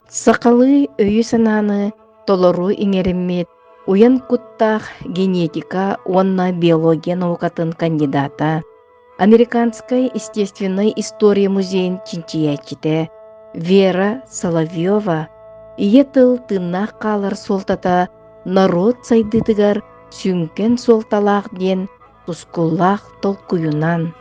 Сахалыы өйү-санааны толору иҥэриммит уйан куттаах генетика уонна биология наукатын кандидата, Американскай естественнай история музейын чинчийээччитэ Вера Соловьева ийэ тыл тыыннаах хаалар суолтата норуот сайдыытыгар сүҥкэн суолталаах диэн тускуллаах толкуйунан,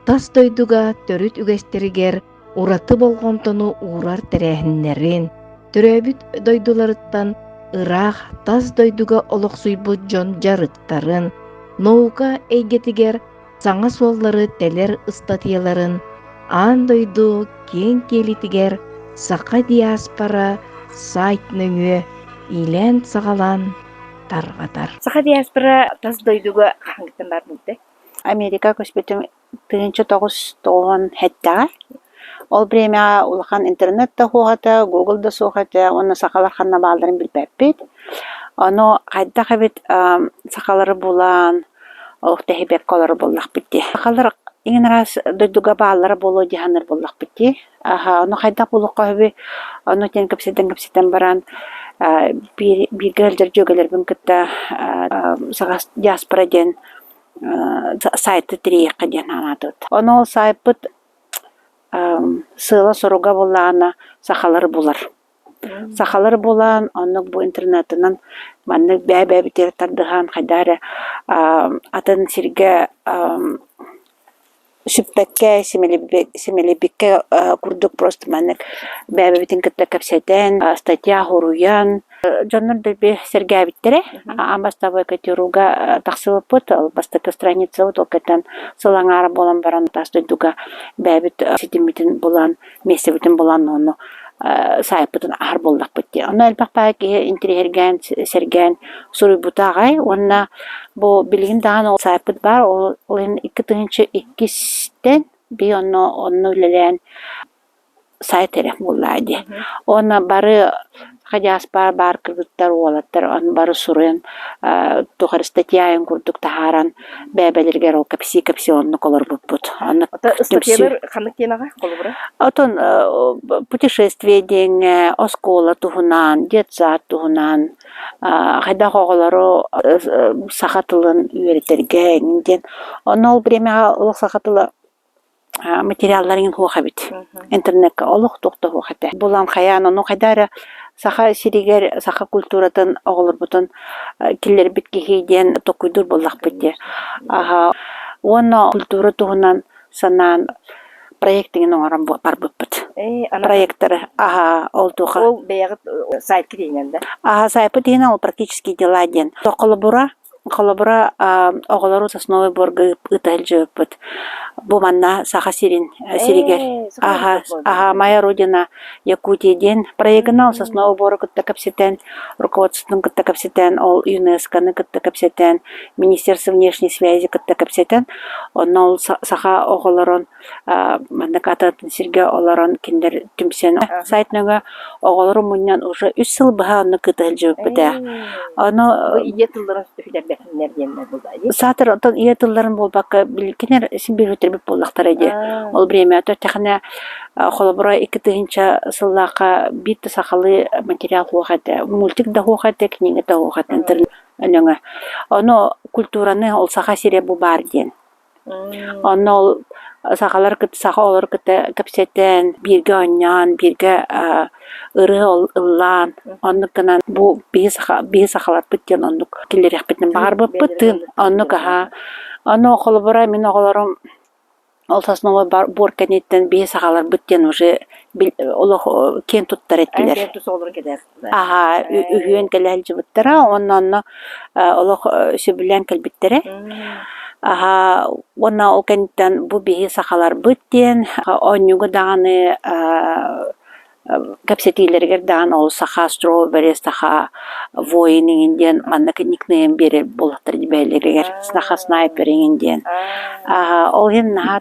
тас дойдуга төрүт үгэстэригэр ураты болҕомтону уурар тэрээһиннэрин, төрөөбүт дойдуларыттан ыраах тас дойдуга олохсуйбут дьон дьарыктарын, наука эйгэтигэр саҥа суоллары тэлэр ыстатыйаларын аан дойду киэҥ киэлитигэр Саха диаспора сайт нөҥүө иилээн-саҕалаан тарҕатар. Саха диаспора тас дойдуга хаһааҥҥыттан баар буолбутай? Америка көспүтүм 1997-ҕэ. Ол бириэмэҕэ улахан интернет да суох этэ, Google да суох этэ уонна сахалар ханна баалларын билбэппит. Ону хайдах эбит сахалары булан, олох тэһийбэккэ олорор буоллахпыт дии. Сахалар иҥин араас дойдуга бааллара буолуо дии саныыр буоллахпыт дии. Аһа, ону хайдах булуохха сөбүй? Ону диэн кэпсэтэн-кэпсэтэн баран бииргэ сылдьар дьүөгэлэрбин кытта Саха диаспора диэн сайты тэрийиэххэ диэн санаатыбыт. Ону ол сайпыт сыала-соруга буоллаҕына сахалары булар. Сахалары булан, оннук бу интернетынан маннык бэйэ-бэйэбитигэр тардыһан хайдах эрэ атын сиргэ сүппэккэ, симэлийбиккэ курдук просто маннык бэйэ-бэйэбитин кытта кэпсэтэн, статья суруйан дьоннор дэлби сэргээбиттэрэ. Аан бастакы котируга тахсыбыппыт, ол бастакы страницабыт ол кэнниттэн сыл аҥаара буолан баран тас дойдуга бэйэбит ситиммитин булан, миэстэбитин булан ону саайпытын аһар буоллахпыт дии. Онно элбэх баай киһи интириэһиргээн, сэргээн суруйбута аҕай уонна бу билигин даҕаны ол саайпыт баар, ол иһин 2002-стэн би онно онно үлэлээн сайт эрэ буоллаа дии. Уонна бары хадьааспар баар кыргыттар, уолаттар ону бары суруйан туох эрэ статьяйын курдук таһааран бэйэ-бэйэлэригэр ол кэпсии-кэпсии оннук олорбуппут. Онно Ыстатыйалар ханнык темаҕа холобура? Отон путешествие диэҥҥэ, оскуола туһунан, детсад туһунан, хайдах оҕолору саха тылын үөрэтэргэ эҥин диэн. Онно ол бириэмэҕэ олох саха тыла материаллар иҥин суох эбит. Интернеккэ олох туох да суох этэ. Булан хайаан ону хайда эрэ Саха сиригэр саха культуратын оҕолорбутун киллэрбит киһи диэн толкуйдуур буоллахпыт дии. Аһа уонна культура туһунан санаан проект иҥин оҥорон барбыппыт. Проекторы аһа ол туоха Ол бэйэҕит сайтка тиийинэн да? Аһа сайпыт иһинэн ол практические дела диэн. Холобура Холобура, оҕолору сосновый борга ыыта сылдьыбыппыт. Бу манна Саха сирин сиригэр аһа, аһа Моя Родина Якутия диэн проегынан ол сосновый бору кытта кэпсэтэн, руководствотын кытта кэпсэтэн, ол ЮНЕСКОны кытта кэпсэтэн, Министерство внешней связи кытта кэпсэтэн, онно ол саха оҕолорун маннык атын сиргэ олорон кинилэр түмсэн сайт нөҥө оҕолору мунньан уже үс сыл быһа онно кыта сылдьыбыппыт ээ. Ону ийэ тылларын сүтэрбэтиннэр диэннэр буолла Саатар оттон ийэ тылларын буолбакка кинилэр син биир сүтэрбит буоллахтара дии. Ол бириэмэ тэхинэ холобура 2000 сыллаахха биир да сахалыы материал суох этэ. Мультик да суох этэ, книга да суох этэ интернет нөҥө. Ону культураны ол Саха сирэ бу баар диэн. Онно ол сахалар саха оҕолору кытта кэпсэтэн, бииргэ оонньоон, бииргэ ырыа ыллаан, оннук гынан бу биһи саха биһи сахаларбыт диэн оннук киллэриэхпитин баҕарбыппыт тыын оннук аһаа. Ону холобура мин оҕолорум ол сосновой буор кэнниттэн биһи сахаларбыт диэн уже олох киэн туттар этилэр. Аһаа, үһүөн кэлэ сылдьыбыттара уонна онно олох сөбүлээн кэлбиттэрэ. Аһаа, уонна ол кэнниттэн бу биһи сахаларбыт диэн оонньууга даҕаны кэпсэтиилэригэр даҕаны ол саха стrawberry, саха воин иҥин диэн маннык никнейм биэрэр буоллахтар бэйэлэригэр саха снайпер иҥин диэн. Аһаа, ол иһин наһаа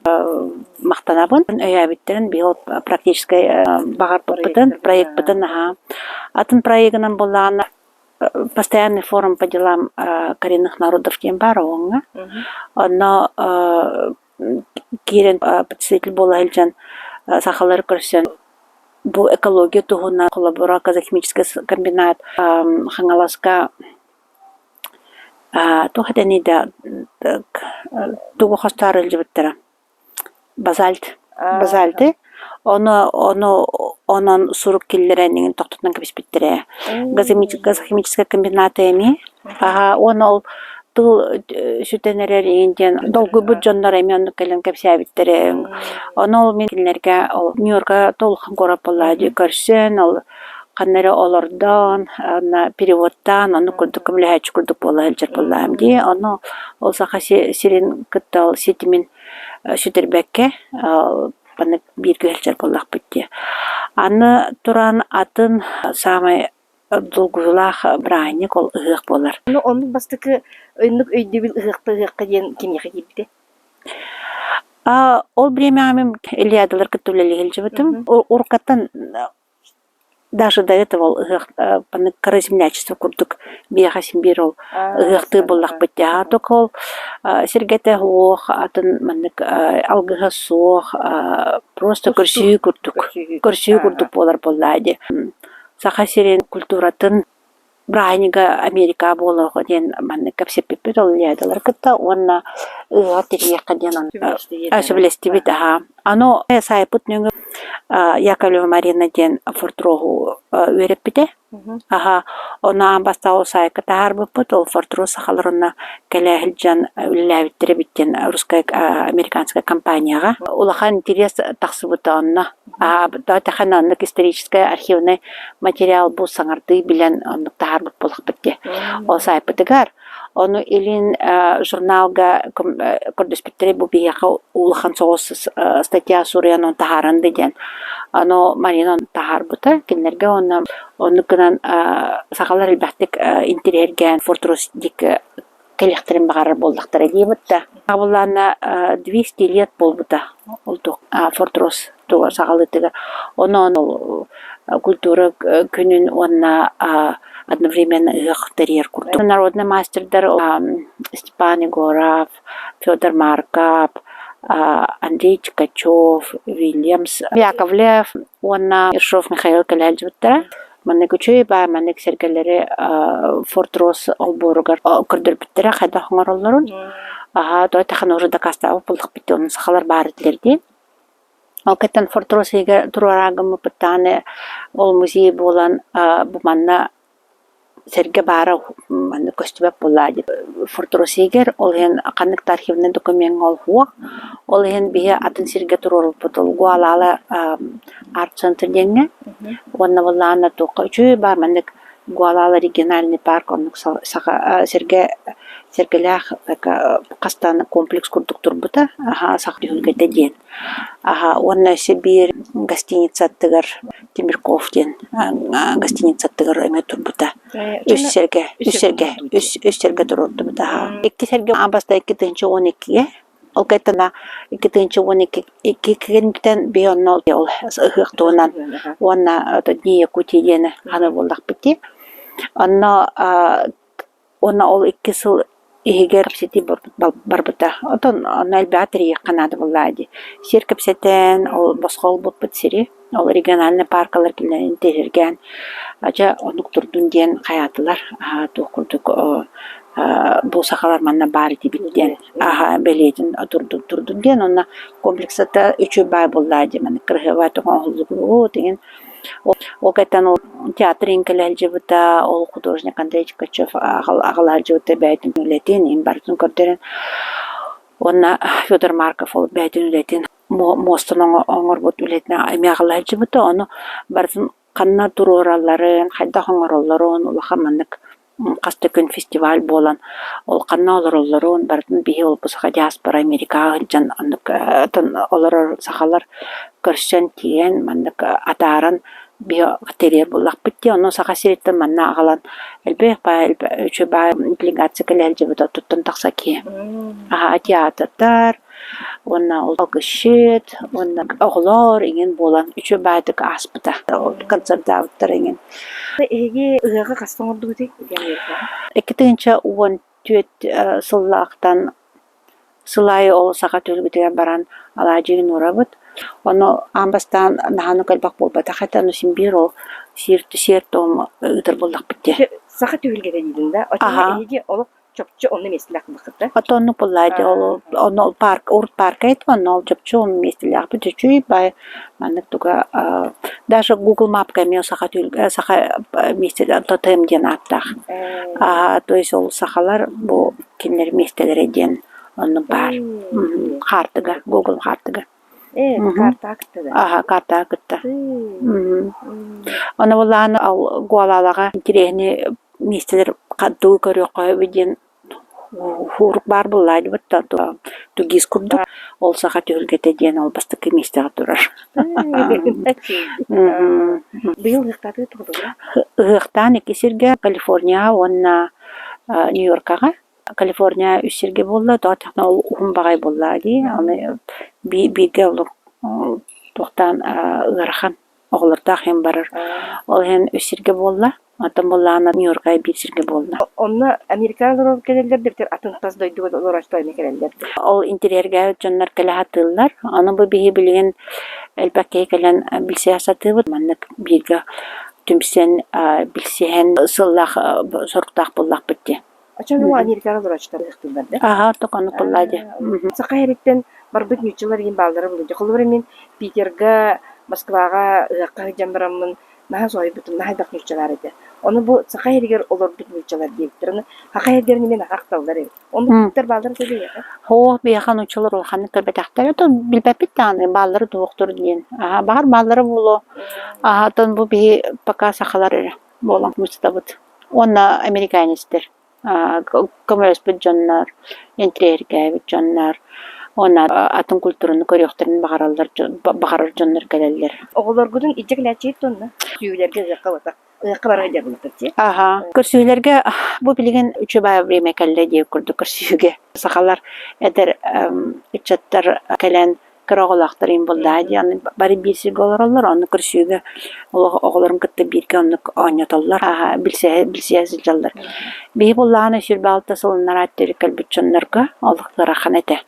махтанабын. Өйөөбүттэрин биһиги практическай баҕарбыппытын, проекпытын наһаа атын проегынан буоллаҕына постоянный форум по делам коренных народов диэн баар оҕоҥҥо. Онно киирэн представитель буола сылдьан сахалары көрсөн. Бу экология туһунан холобура газохимический комбинат Хаҥаласка туох этэний да тугу хостоору илдьибиттэрэ базальт базальты ону ону онон сурук киллэрэн иҥин тохтотон кэбиспиттэрэ газохимическай комбинаты эмиэ аһа уонна ол тыл сүтэн эрэр иҥин диэн долгуйбут дьоннор эмиэ оннук кэлэн кэпсээбиттэрэ ону ол мин кинилэргэ ол Нью-Йорка улахан куорат буоллаҕа дии көрсөн ол ханна эрэ олордон уонна переводтаан оннук курдук көмөлөһөөччү курдук буола сылдьар буоллаҕым дии. Ону ол Саха сирин кытта ол ситимин сүтэрбэккэ маннык бииргэ сылдьар буоллахпыт дии. Аны туран атын саамай долгуйуулаах бырааһынньык ол ыһыах буолар. Ону оннук бастакы оннук өйдөбүл ыһыахта ыһыахха диэн кимиэхэ киирбитэ? Ол бириэмэҕэ мин Ильядалар кытта үлэлии сылдьыбытым. Уруккаттан даже до этого ол ыһыах маннык кыра землячество курдук биһиэхэ син биир ол ыһыахтыыр буоллахпыт дии. А только ол сиргэтэ суох, атын маннык алгыһа суох, просто көрсүһүү курдук, көрсүһүү курдук буолар буоллаа дии. Саха сирин культуратын бырааһынньыга Америка буолуоҕа диэн маннык кэпсэппиппит ол Ильядалары кытта уонна ыһыаҕа тэрийиэххэ диэн сөбүлэстибит аһаа. Аны саайпыт нөҥүө Яковлева Марина диэн фортроһу үөрэппитэ. Аһа, ону аан бастаан ол саайка таһаарбыппыт, ол фортрос сахалар онно кэлэ сылдьан үлэлээбиттэр эбит диэн русская американская компанияҕа. Улахан интерес тахсыбыта онно. Тэхэн оннук историческай архивный материал бу саҥардыы билэн оннук таһаарбыт буолахпыт дии. Ол саайпытыгар ону илин журналга көрдөспүттэрэ бу биһиэхэ улахан соҕус статья суруйан оны таһааран да диэн. Ону Марина таһаарбыта кинилэргэ уонна оннук гынан сахалар элбэхтик интириэһиргээн Фортрус диэки кэлиэхтэрин баҕарар буоллахтара диэбит да. Абылаана 200 лет буолбута ол Фортрос туга саҕалыытыгар. Онон ол культура күнүн уонна одновременно ыһыах тэрийэр курдук. Народный мастердар Степан Егоров, Федор Марков, Андрей Чикачев, Вильямс Яковлев уонна Ершов Михаил кэлэ сылдьыбыттара. Маннык үчүгэй баар маннык сэргэлэри Фортрос олбуоругар көрдөрбүттэрэ хайдах оҥороллорун. Аһаа, то тэхэн уже дакаастаабыт буоллахпыт дии, сахалар баар этилэр диэн. Ол кэттэн Фортрос иһигэр туруораан гыммыппыт даҕаны ол музей буолан бу манна сэргэ баара манна көстүбэт буоллаа дии. Фортрос иһигэр ол иһин ханнык да архивнай докумеҥҥа ол суох. Ол иһин биһи атын сиргэ туруорбуппут ол Гуалаала арт-центр диэҥҥэ уонна буоллаҕына туохха үчүгэй баар маннык Гуалаала региональный парк оннук саха сэргэ сэргэлээх хастаан комплекс курдук турбута аһаа саха түһүлгэтэ диэн аһаа уонна өссө биир гостиница аттыгар Тимирков диэн гостиница аттыгар эмиэ турбута үс сэргэ үс сэргэ үс сэргэ туруордубут аһаа икки сэргэ аан бастаан 2012-гэ Ол кэнниттэн 2012 кэнниттэн биһи онно ол ыһыах туһунан уонна Дни Якутии диэни ханар буоллахпыт дии. Онно уонна ол икки сыл иһигэр кэпсэтии барбыта. Оттон онно элбэҕи тэрийиэххэ наада буоллаҕа дии. Сир кэпсэтэн, ол босхо ылбыппыт сири, ол региональнай паркалар кинилэрин тиһиргээн, дьэ оннук турдун диэн хайаатылар. Туох курдук бу сахалар манна баар этибит диэн аһа бэлиэтин турдун турдун диэн уонна комплексата үчүгэй баай буоллаа диэн маннык кыраһыабай оҥоһуллубут игин ол кэнниттэн ол театр иһин кэлэ сылдьыбыта ол художник Андрей Чикачев аҕала сылдьыбыта бэйэтин үлэтин иһин барытын көрдөрөн уонна Федор Марков ол бэйэтин үлэтин муостан оҥорбут үлэтин эмиэ аҕала сылдьыбыта ону барытын ханна туруоралларын хайдах оҥороллорун улахан маннык хас да күн фестиваль буолан ол ханна олороллорун барытын биһи ол саха диаспора Америкаҕа сылдьан оннук олорор сахалар көрсөн тиийэн маннык атааран биһи тэрийэр буоллахпыт дии онон Саха сириттэн манна аҕалан элбэх баай үчүгэй баай делегация кэлэ сылдьыбыта оттуттан тахса киһи аһаа театрдар уонна алгысчыт уонна оҕолор иҥин буолан үчүгэй баайдык ааспыта концердаабыттар иҥин Эһиги ыһыаҕы хаста оҥордугутуй? 2014 сыллаахтан сыл аайы ол саха түһүлгэтигэр баран алаадьы уурабыт. Ону аан бастаан наһаа элбэх буолбатах этэ, ону син биир ол сиэр-туом ыытар буоллахпыт дии. Саха түһүлгэтэ диибин да, оччоҕо эһиги олох чопчу онно миэстэлээх буолбаккыт да? Ото оннук буоллаа дии, ол ону парк урут парка этэ, онно ол чопчу миэстэлээхпит үчүгэй баай маннык туга даже Google Mapка эмиэ саха түһүлгэ саха миэстэлэр тотем диэн ааттаах. То есть ол сахалар бу кинилэр миэстэлэрэ диэн оннук баар. Хаартыга, Google хаартыга. Ээ, картаҕа кытта да? Аха, картаҕа кытта. Ону булаан ол Гуалалаҕа интириэһини миэстэлэр тугу көрүөххэ сөбүй диэн хурук баар буоллаа дибит тугис курдук ол саха түһүлгэтэ диэн ол бастакы миэстэҕэ турар. Быйыл ыһыахтаатыгыт тугу Ыһыахтаан икки сиргэ Калифорнияҕа уонна Нью-Йоркаҕа Калифорния үс сиргэ буолла, тоҕо диэтэххинэ ол уһун баҕайы буоллаҕа дии, аны бииргэ олох туохтаан ыарахан оҕолордоох иһин барар. Ол иһин үс сиргэ буолла, оттон буоллаҕына Нью-Йорка биир сиргэ буолла. Онно Америкаҕа олорор кэлэллэр да эбэтэр атын тас дойдуга олорооччулар эмиэ кэлэллэр дуу? Ол интэриэһиргээбит дьоннор кэлэ сатыыллар. Аны бу биһи билигин элбэх киһи кэлэн билсиһэ сатыыбыт. Маннык бииргэ түмсэн, билсиһэн сыллаах соруктаах буоллахпыт дии. Оччоҕо Америкаҕа олорооччулар ыһыктыыллар да? Аһа, токонук буоллаа дии. Саха сириттэн барбыт нууччалар иһин бааллара буолуо дии. Холобура мин Питерга, Москваҕа ыһыахха сылдьан бараммын наһаа соһуйбутум, наһаа элбэх нууччалар этэ. Ону бу саха сиригэр олорбут нууччалар диэбиттэр. Ону саха сиригэр мин наһаа ахталлар эбит. Оннуктар бааллара этэ биһиэхэ? Һоо, биһиэхэ нууччалар улаханнык көрбөтөхтөр. Оттон билбэппит даҕаны бааллара дуохтур диэн. Аһа, баҕар бааллара буолуо. Аһа, оттон бу биһи пока сахалар эрэ буолан мустабыт. Уонна американецтэр көмөлөспүт дьоннор, интириэһиргээбит дьоннор уонна атын культураны көрүөхтэрин баҕараллар баҕарар дьоннор кэлэллэр. Оҕолоргутун илдьэ кэлээччигит дуонна? Сүүһүлэргэ ыһыахха барта ыһыахха бара сылдьарбыт дии. Аха. Көрсүһүүлэргэ бу билигин үчүгэй время кэллэ диир курдук көрсүһүүгэ сахалар эдэр ыччаттар кэлэн кыра оҕолоохтор им буоллаҕа дии, аны бары биир сиргэ олороллор, онно көрсүүгэ оҕолорун кытта бииргэ оннук оонньотоллор, билсиһэ билсиһэ сылдьаллар. Биһи буоллаҕына 26 сылыннара аттыыр кэлбит дьоннорго олох ыарахан этэ.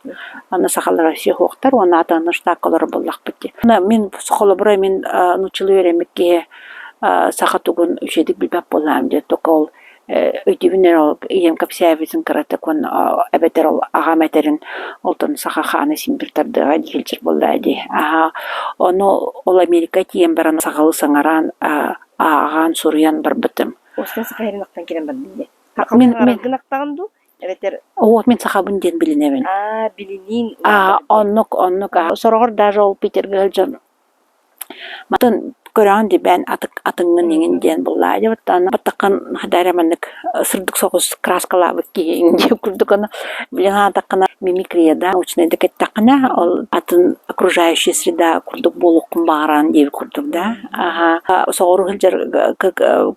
Аны сахалар вообще суохтар уонна атын штакка олорор буоллахпыт дии. Мин холобура мин нууччалыы үөрэммит киһи саха тугун үчүгэйдик билбэт буоллаҕым дии, только ол өйдүүбүн эрэ ол ийэм кэпсээбитин кыратык уонна эбэтэр ол аҕам этэрин олтон саха хаана син биир тардыаҕа дии сылдьар буоллаҕа дии. Аһаа ону ол Америка тиийэн баран сахалыы саҥаран ааҕан суруйан барбытым. Остан саха иһэрин ахтан кэлэн бардым дии. Мин Сахалыы саҥараргын ахтаҕын дуу эбэтэр Оо, мин сахабын диэн билинэбин. Аа, билиниин Аа, оннук, оннук. Сороҕор даже ол Питергэ сылдьан Матын көрөҕүн дии бэйэн атыҥҥын иҥин диэн буоллаа дии оттон баттаххын хайдах эрэ маннык сырдык соҕус краскалаабыт киһи диэн курдук аны билэн аатаххына мимикрия да научнайдык эттэххинэ ол атын окружающая среда курдук буолуоххун баҕараҕын диэбит курдук да аһа соҕуруу сылдьар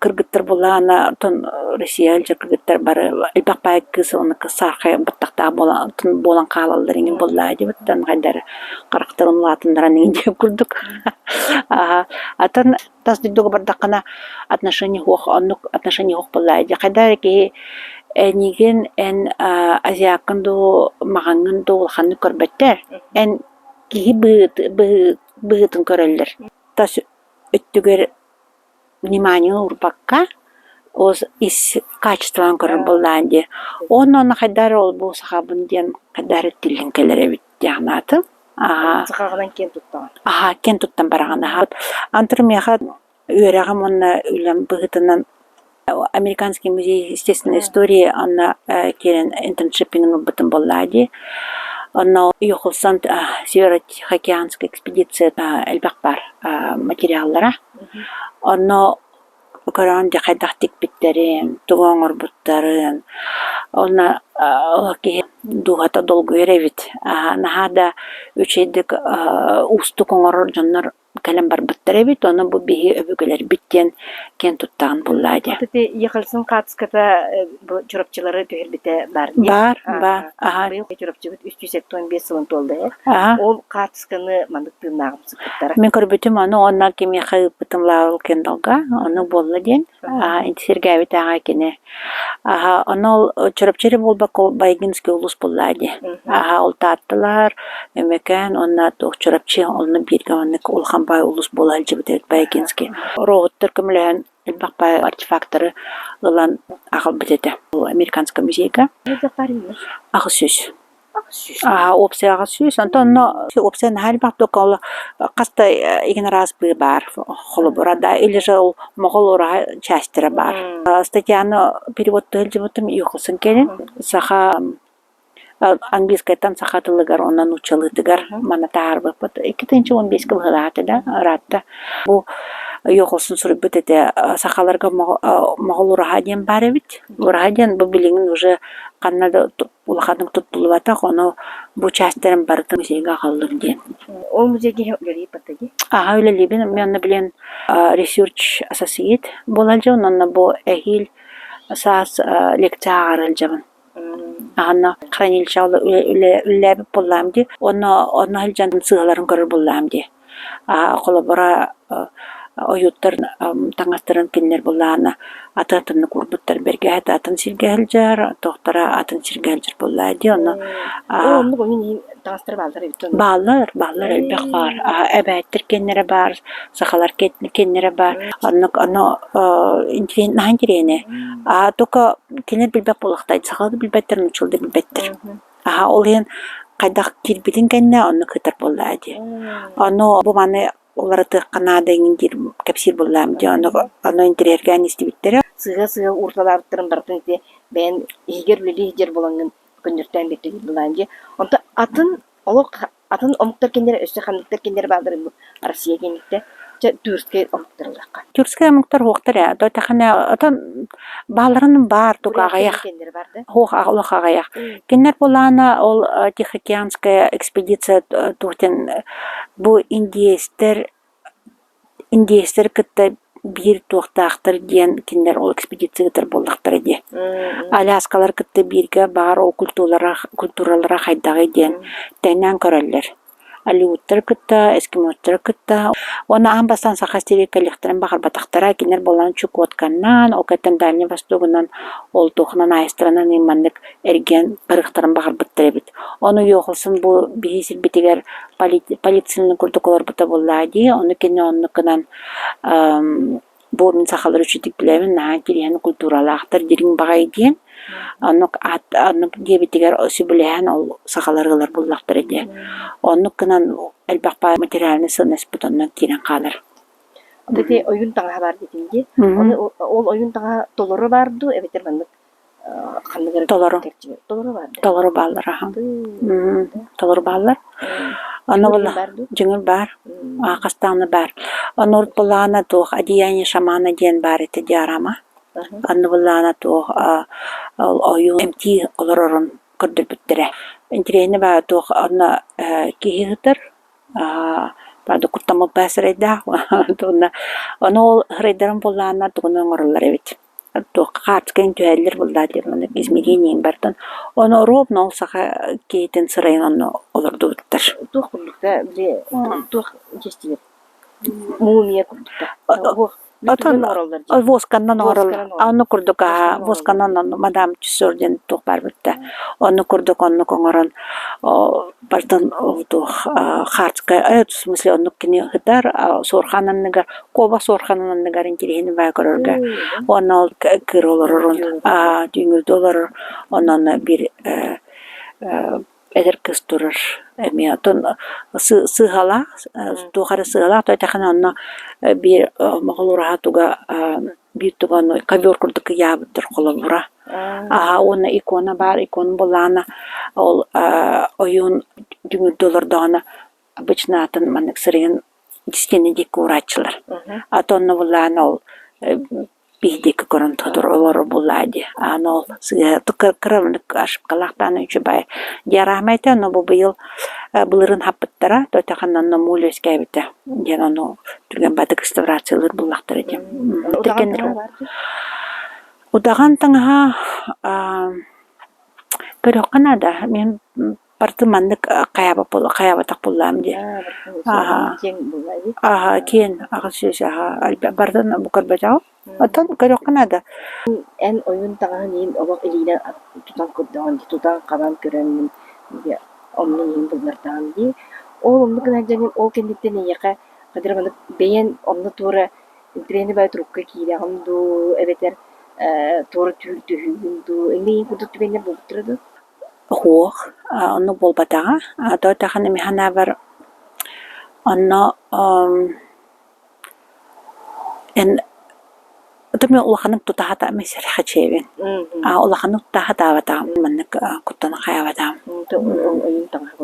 кыргыттар буоллаҕына оттон Россия сылдьар кыргыттар бары элбэх баай кыыс уонна саархай баттахтаах буолан буолан хаалаллар иҥин буоллаа дии оттон хайдах эрэ харахтарын улаатыннаран иҥин диэн курдук. Атын тас дойдуга бардаххына отношение суох, оннук отношение суох буоллаа дии. Хайдах эрэ киһи эйигин эн азиаккын дуу, маҕаҥҥын дуу улаханнык көрбөттөр. Эн киһи быһыытын көрөллөр. Тас өттүгэр внимание уурбакка, ол ис качестволарын көрөр буоллаҕын дии. Уонна онно хайдах эрэ ол-бу сахабын диэн хайдах эрэ тиллэн кэлэр эбит диэххин аатым. Аа Сахаҕынан киэн туттаҕын. Аһаа, киэн туттан бараҕын аһаа. Антыр миэхэ үөрэҕим уонна үлэм быһыытынан Американский музей естественной истории онно киирэн интерншиппинин ылбытым буоллаҕа дии. Онно Йохулсан Северо-Тихоокеанская экспедиция элбэх баар материаллара. Онно көрөн дьэ хайдах тикпиттэрин, тугу оҥорбуттарын, уонна ол киһи дууһата долгуйар эбит. Наһаа да үчүгэйдик уустук оҥорор дьоннор. кэлэн барбыттар эбит, ону бу биһи өбүгэлэрбит диэн киэн туттаҕын буллаа диэ. Ити Ехальсын хаацката бу Чурапчылары түһэрбитэ баар дии. Баар, баар. Аха. Быйыл Чурапчыбыт 375 сылын туолла ээ. Аха. Ол хаацканы маннык тыыннааҕым сыппыттара. Мин көрбүтүм ону уонна кимиэхэ ыыппытым Лаурел Кендалга, ону буолла диэн. Сэргээбит аҕай кини. Аха, ону ол Чурапчы эрэ буолбакка Байгинский улуус буоллаа дии. Аха, ол Таатталар, Өймөкөөн уонна туох Чурапчы онно бииргэ маннык улахан баай улуус буола сылдьыбыт эбит Байгинский. Роботтар көмөлөһөн элбэх баай артефактары ылан аҕалбыт этэ. Американскай музейга. 800. Уопсай 800. Онтон онно уопсай наһаа элбэх ол хас да игин араас быы баар холобура да или же ол моҕол ураһа частьтара баар. Статьяны переводтыы сылдьыбытым Юхосын кэлин саха английскайтан саха тылыгар уонна нууччалыытыгар манна таһаарбыппыт. 2015 быһыылаах этэ да ыраатта. Бу Йохолсун суруйбут этэ сахаларга моҕол ураһа диэн баар эбит. Ураһа диэн бу билигин уже ханна да улаханнык туттуллубатах, ону бу частьтарын барытын музейга аҕаллым диэн. Ол музейга үлэлиир батта дии? Аха үлэлиибин. Мен онно билэн Research Associate буолар дьон, онно бу эһиил саас лекция ааҕар сылдьабын. Аһанна хранилищеҕа үлэлээбит буоллаам дии. Онно онно сылдьан сыыһаларын көрөр буоллаам дии. Холобура ойууттар таҥастарын кинилэр буоллаҕына атын атыннык уурбуттар бэргэһэтэ атын сиргэ сылдьар, туохтара атын сиргэ сылдьар буоллаҕа дии. Онно Оннук ойуун иһин таҥастара бааллар эбит дьон. Бааллар, бааллар элбэх баар. Эбээттэр киэннэрэ баар, сахалар киэннэрэ баар. Оннук ону наһаа интириэһинэй. А только кинилэр билбэт буолуохтаах, сахалар да билбэттэр, нууччалар да билбэттэр. Аһа ол иһин хайдах киирбитин кэннэ оннук ыытар буоллаа дии. Ону бу маны уларытыахха наада иҥин диир кэпсиир буоллаам дии. Ону ону интэриэһиргээн истибиттэрэ. Сыыһа-сыыһа уурталаабыттарын барытын ити бэйэн иһигэр үлэлии сылдьар буолаҥҥын көннөртөөн биэртигит былаан дии. Онтон атын олох атын омуктар кинилэр өссө ханныктар кинилэр баалларын бу Россия кэнниттэн чэ тюркскай омуктар ылыахха. Тюркскай омуктар уохтар ээ. Тотэхинэ отон бааларын баар туга аҕыйах. Хуох олох аҕыйах. Кинилэр булаана ол Тихоокеанская экспедиция туохтен бу индиэстэр индиэстэр кытта биир туохтаахтар диэн кинилэр ол экспедиция ыытар буоллахтара дии. Аляскалар кытта бииргэ баар ол культуралара, культуралара хайдаҕый диэн тэҥнээн көрөллөр. Алиуттары кытта, эскимоттары кытта. Уонна аан бастаан Саха сиригэр кэлиэхтэрин баҕарбатахтара. Кинилэр буолан Чукотканан, ол кэнниттэн Дальний Востогунан, ол туохунан айастарынан маннык эргийэн барыахтарын баҕарбыттар эбит. Ону Йохансон бу биһи сирбитигэр полицияны курдук олорбута буоллаа дии. Ону кини оннук гынан бу мин сахалар үчүгдүк билэбин, наһаа интириэһинэй культуралаахтар, дириҥ баҕайы диэн. Оннук аат оннук диэбитигэр сөбүлэһэн ол сахалар ылар буллахтара диэн. Оннук гынан элбэх баай материальнай сыаннаспыт оннун киирэн хаалар. Ити ойуун таҥаһа баар диэтиҥ дии. Ону ол ойуун таҥаһа толору баар дуу эбэтэр маннык Толору. Толору бааллар аһа. Толору бааллар. Ону дьиҥэр баар. Хастааны баар. Ону урут былаана туох одеяние шамана диэн баар этэ диарама. Анны былаана туох ойуу эмтии олорорун көрдөрбүттэрэ. Интириэһинэ баар туох онно киһи сытар правда куттаммыт баа сырайдаах ону ол сырайдарын буоллаҕына тугун оҥороллор эбит туохха хаартыскаҕын түһэллэр буоллаа диэн маннык измерениеҥ бартын. Ону ровно ол саха киһитин сырайын онно олордубуттар. Туох курдук да били туох дьиэстилэр мумия курдук да Отон восканан оҥороллор. Онно курдук аа восканан мадам Тюссор диэн туох баар бутта. Онно курдук оннук оҥорон бартын туох хаартыска в смысле оннук кини ыһытар суорҕан анныгар куобах суорҕанын анныгар интириэһин баа көрөргө уонна ол кыра олорорун түүҥүрдэ олорор онон биир эдэр кыыс турар эмиэ оттон сыыһалаах туох эрэ сыыһалаах то этэххинэ онно биир моҕол ураһа туга биир туга ону ковер курдук ыйаабыттар холобура аһа уонна икона баар икона былаана ол ойуун дүҥүрдэ олордоҕуна обычно атын маннык сырайын стена диэки уурааччылар. А то онно былаана ол. Биһиги көрөн тотор олорор буоллаа дии. Аны ол сыыһа кыра ошибкалаахтаан үчүгэй диараама этэ, ону бу быйыл былырыын хаппыттара, тотаханан муул үөскээбитэ диэн ону түргэн баатык реставрациялыыр буллахтара дии. Удаҕан таҥаһа көрүөххэ наада. Мин барыта маннык хайаабатах буоллаҕым дии. Аһа, киэн 800 аһа барытын бу көрбөтөҕүм. Оттон көрүөххэ наада. Эн ойуун таҥаһын иһин олох илиинэн тутан көрдөҕүн дии, тутан-хабан көрөммүн оннун иһин буллардаҕым дии. Ол оннук гынан дьэҥин ол кэнниттэн эйиэхэ хадыр маннык бэйэн онно туора интэриэһинэй баҕайы турукка киирэҕин дуу эбэтэр туора түүл түһүүгүн дуу эмиэ курдук түгэннэр буолбуттара дуу? Суох, оннук буолбатаҕа. Тоҕо даҕаны мин санаабар онно эн мин улаханнык тута сатааммын сэрэхэчийэбин. Улаханнык тута сатаабатаҕым маннык куттана хайаабатаҕым.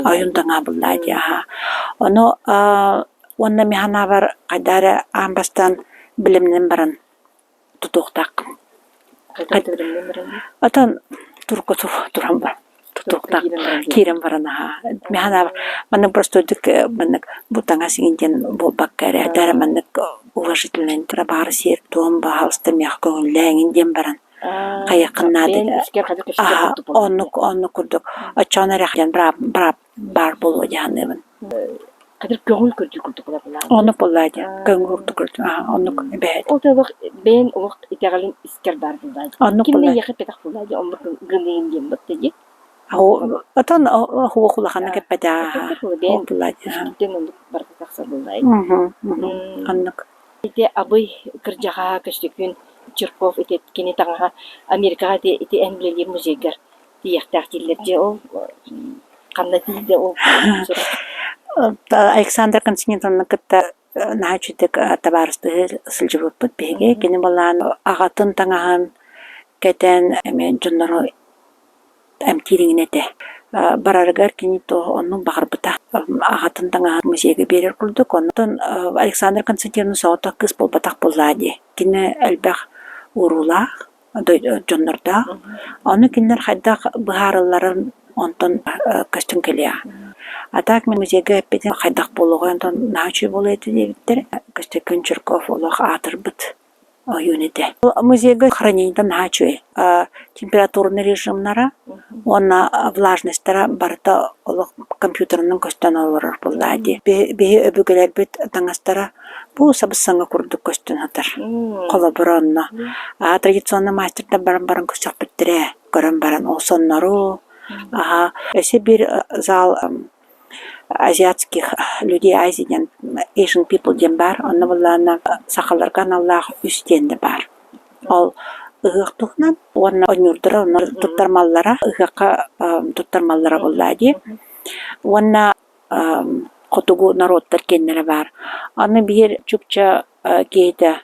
Ойуун таҥаһа буллаа дии аһаа. Ону уонна мин санаабар хайдах эрэ аан бастаан билимнэн баран тутуохтааххын. Отон турку туран баран тутуохтаах киирэн баран аһаа. Мин санаабар маннык простойдук маннык бу таҥас иҥин диэн буолбакка эрэ эрэ маннык уважительнай баары сиэр-туом баһаалыста миэхэ көҥүллээ диэн баран хайыаххын наада аһа оннук оннук курдук оччоҕуна эрэ диэн быраап баар буолуо дии саныыбын. Хадыр көҥүл көрдүүр курдук буолар Оннук буоллаа дии. Көҥүл курдук оннук эбээт. Ол олох бэйэн олох итэҕэлин искэр баар буоллаа дии. Оннук Ким да буоллаа. эйиэхэ эппэтэх буоллаа дии, оннук гыныйын диэн батта дии. Отон хуох улаханнык эппэтэх Бэйэн буоллаа дии. искиттэн оннук барыта тахсар буоллаа Оннук. Ити Абый кырдьаҕаһа Көстөкүүн Чирков ити кини таҥаһа Америкаҕа ити ити эн үлэлиир музейгар тиийиэхтээх дииллэр дьэ ол ханна тиийдэ ол сурах Александра Константиновна кытта наһаа үчүгдүк табаарыстаһыы сылдьыбыппыт биһиги. Кини былаан аҕатын таҥаһын кэтэн эмиэ дьоннору эмтиир этэ. Барарыгар кини туох оннук баҕарбыта. Аҕатын таҥаһын музейга биэрэр курдук. Онтон Александра Константиновна соҕотох кыыс буолбатах буоллаа дии. Кини элбэх уруулаах дьоннордоох. Ону кинилэр хайдах быһааралларын онтон көстөн кэлиэҕэ. А так мин музейга эппитим хайдах буолуоҕай онтон наһаа үчүгэй буолуо этэ диэбиттэрэ. Көстөкүүн Чирков олох аатырбыт ойуун этэ. Музейга хранениета наһаа үчүгэй. Температурный режимнара уонна влажностьтара барыта олох компьютерынан көстөн олорор буоллаа дии. Биһи өбүгэлэрбит таҥастара Бу сабыс-саҥа курдук көстөн сытар. Холобура онно традиционный мастердар баран баран көрсөхпүттэрэ, көрөн баран ол соннору, аһа өссө биир зал азиатских людей Азии диэн Asian people диэн баар. Онно былаана сахаларга аналлаах үс диэн баар. Ол ыһыах туһунан уонна ойуурдара онно туттар маллара ыһыахха туттар маллара буоллаа дии. Уонна хотугу норуоттар киэннэрэ баар. Аны биир чукча киһитэ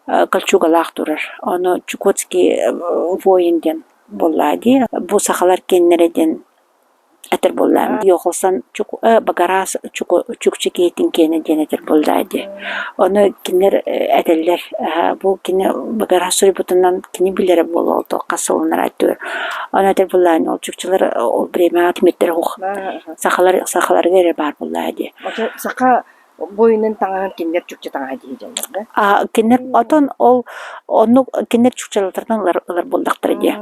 кольчугалаах турар. Ону Чукотский воин диэн буоллаа дии. Бу сахалар киэннэрэ диэн этэр буоллаа. Йохолсон Багарас Чукча киһитин киэнэ диэн этэр буоллаа дии. Ону кинилэр этэллэр бу кини Багарас суруйбутунан кини билэрэ буолуо хас сылынара өттүгэр. Ону этэр буоллаа ол чукчалар ол время тимирдэр ух Сахалар сахаларга эрэ баар буоллаа дии. Ото саха буойунун таҥаһын кинилэр чукча таҥаһа дии дьоннор да? А кинилэр отон ол оннук кинилэр чукчалартан ылар ылар буоллахтара дии.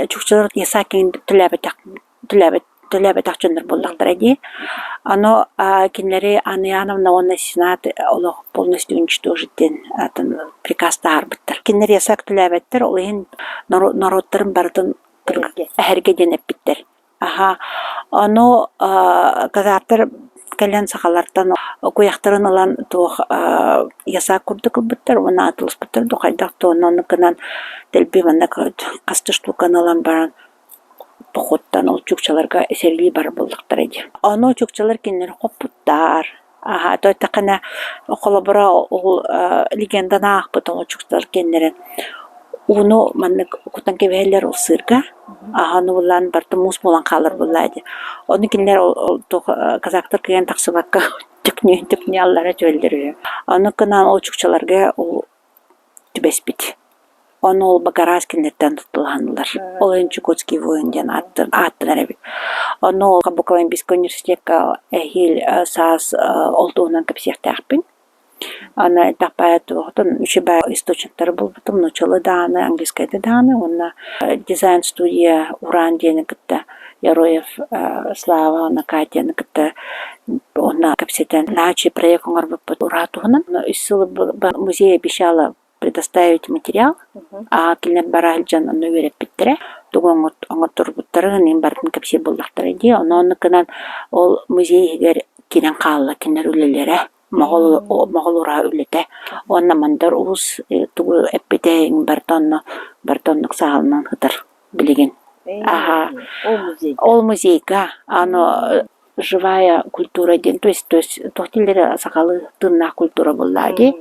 Чукчалар Ясакин төлөөбөтөх төлөөбөт төлөөбөтөх дьоннор буоллахтара дии. Ону кинилэри Анна Иоанновна уонна Сенат олох полностью уничтожить диэн атын приказ таһаарбыттар. Кинилэр ясак төлөөбөттөр, ол иһин норуоттарын барытын эһэргэ диэн эппиттэр. Аһа, ону казактар кэлэн сахалартан куйахтарын ылан туох ясак курдук ылбыттар уонна атылыспыттар дуу хайдах да онно гынан дэлби манна хас да штуканы ылан баран походтан ол чукчаларга сэрии бар буоллахтара дии. Ону чукчалар кинилэри хоппуттар. Аһа, то эттэххинэ, холобура, ол легенданы аахпыт оҥочуктар кэннэрэ ууну маннык кутан кэбиһэллэр ол сыырга, аһан уулаан барыта муус буолан хаалар буоллаа дии. Ону кинилэр ол туох казактар кыайан тахсыбакка түкнүү түкнүү аллара түһэллэр үһү. Ону гынан ол чукчаларга ол. түбэспит. Ону ол Багарас кинилэртэн туттулаһанылар. Ол иһин Чукотский воин диэн ааттанар эбит. Ону ол бу Колумбийскай университекка эһиил саас ол туһунан кэпсиэхтээхпин. Аны элбэх баайа туохтан үчүгэй источниктары булбутум, нууччалыы даҕаны, английскайдыы даҕаны уонна дизайн-студия Уран диэни кытта Яроев Слава уонна Катяны кытта уонна кэпсэтэн наһаа үчүгэй проект оҥорбуппут Ураа туһунан. Үс сыл музей обещала предоставить материал, а кинилэр бара сылдьан онно үөрэппиттэрэ, тугу оҥотторбуттарын иһин барытын кэпсиир буоллахтара дии. Ону оннук гынан ол музей иһигэр киирэн хаалла кинилэр үлэлэрэ. Моҕол Моҕол ураһа үлэтэ уонна Мандар Уус тугу эппитэ барыта онно барыта оннук саһылынан сытар билигин. Аһа ол музейга аны живая культура диэн то есть то есть туох дииллэрэ сахалыы тыыннаах культура буоллаҕа дии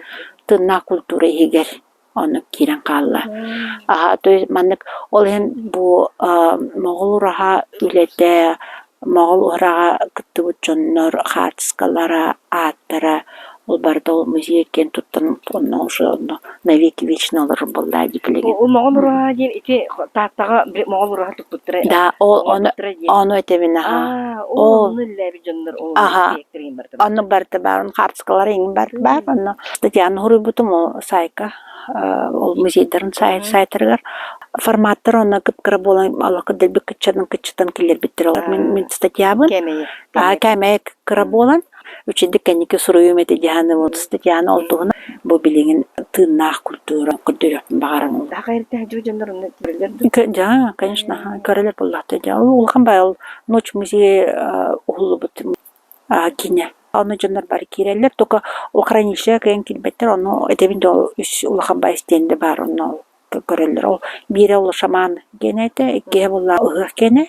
тыыннаах культура иһигэр Оннук киирэн хаалла. Аһа, то есть маннык ол иһин бу Моҕол ураһа үлэтэ, Моҕол ураһаҕа кыттыбыт дьоннор хаартыскалара, ааттара ол барыта ол музей киэн туттан онно уже онно навеки вечно олорор буоллаа дии билигин. Ол Моҕол ураһа диэн ити Тааттаҕа Моҕол ураһа туппуттара Да, ол ону оҥорбуттара диэн. ону этэбин аһа. Аа, ол Ол онно үлэлээбит дьоннор ол аһа дириэктэрин барыта Онно барыта баар, онно хаартыскалара иҥин баар баар. Онно Татьяна суруйбутум ол саайка ол музейдарын сайтарыгар форматтар онно кып-кыра буолан олоххо дэлби кыччатан кыччатан киллэрбиттэр олор мин мин статьябын Кээмэйэ. аа кээмэйэ кыра буолан үчүгэйдик кэнники суруйуум этэ дьаһаны вот статьяны ол туһунан бу билигин тыыннаах культура көрдөрүөхпүн баҕарабын. Саха эртэ дьоннор онно көрөлөр дуу? Да, конечно, көрөлөр буоллахта дьэ. Ол улахан баай ол ночь музей уһуллубут киинэ. Ону дьоннор бары киирэллэр, только ол хранилище кыайан киирбэттэр, ону этэбин да ол үс улахан баай истиэндэ баар, онно көрөллөр. Ол биирэ ол шаман диэн этэ, иккиһэ буолла ыһыах киэнэ,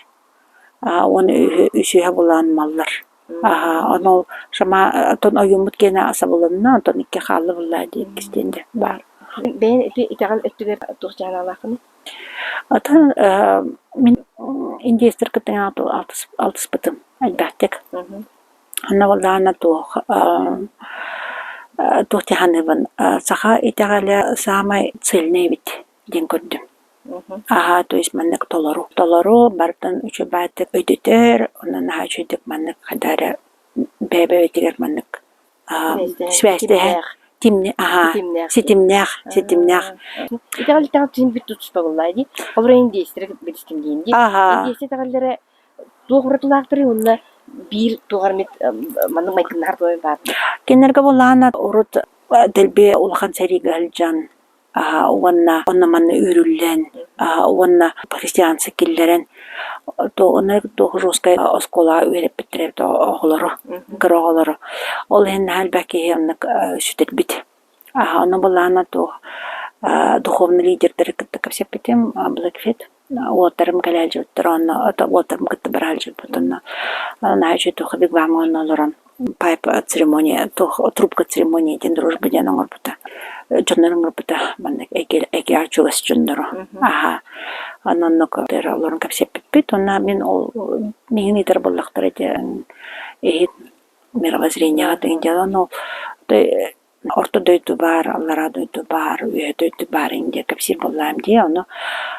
уонна үсүһэ буолан маллар. Аха, ону ол шаман оттон ойууммут киэнэ сабылынна, онтон икки хаалла буолла дии икки истиэндэ баар. Бэйэн ити итэҕэл өттүгэр туох дьаһаналааххыный? Оттон мин индейстэр кытта алтыспытым элбэхтик. Онно буоллаҕына туох туох дии саныыбын, саха итэҕэлэ саамай цельный эбит диэн көрдүм. Аһаа, то есть маннык толору. Толору барытын үчүгэйдик өйдөтөр, онон наһаа үчүгэйдик маннык хайдах эрэ бэйэ-бэйэтигэр маннык связьтэһэ тимни аһаа ситимнээх ситимнээх Итэҕэл итэҕэл син бүт туспа буоллаа дии. Холобура индейстэр билистим диэн дии. Аһаа. Индейстэр итэҕэллэрэ туох уратылаахтарый уонна биир туох эмит маннык майгыннаһар туох баар Кинилэргэ буоллаҕына урут дэлби улахан сэриигэ сылдьан уонна онно-манна үүрүллэн уонна христианство киллэрэн туох жесткай оскуолаҕа үөрэппиттэрэ эбит оҕолору кыра оҕолору ол иһин наһаа элбэх киһи оннук сүтэрбит Онно былаана туох духовный лидердэри кытта кэпсэппитим Blackfeet уолаттарым кэлээдьибиттэр онно уолаттарым кытта бараалдьыбыт онно наһаа үчүгэй туох вигвамҥа онно олорон пайп церемония туох трубка церемония диэн дружба диэн оҥорбута дьоннору оҥорбута маннык эгэ чугас дьоннору аха онно оннук олорон кэпсэппиппит уонна мин ол миигин ыытар буоллахтара диэн иһит мировоззрениеҕа тыгын дьэ ол Орто дойду баар, аллараа дойду баар, үөһэ дойду баар ин диэн кэпсиир буоллаҕым дии. Ону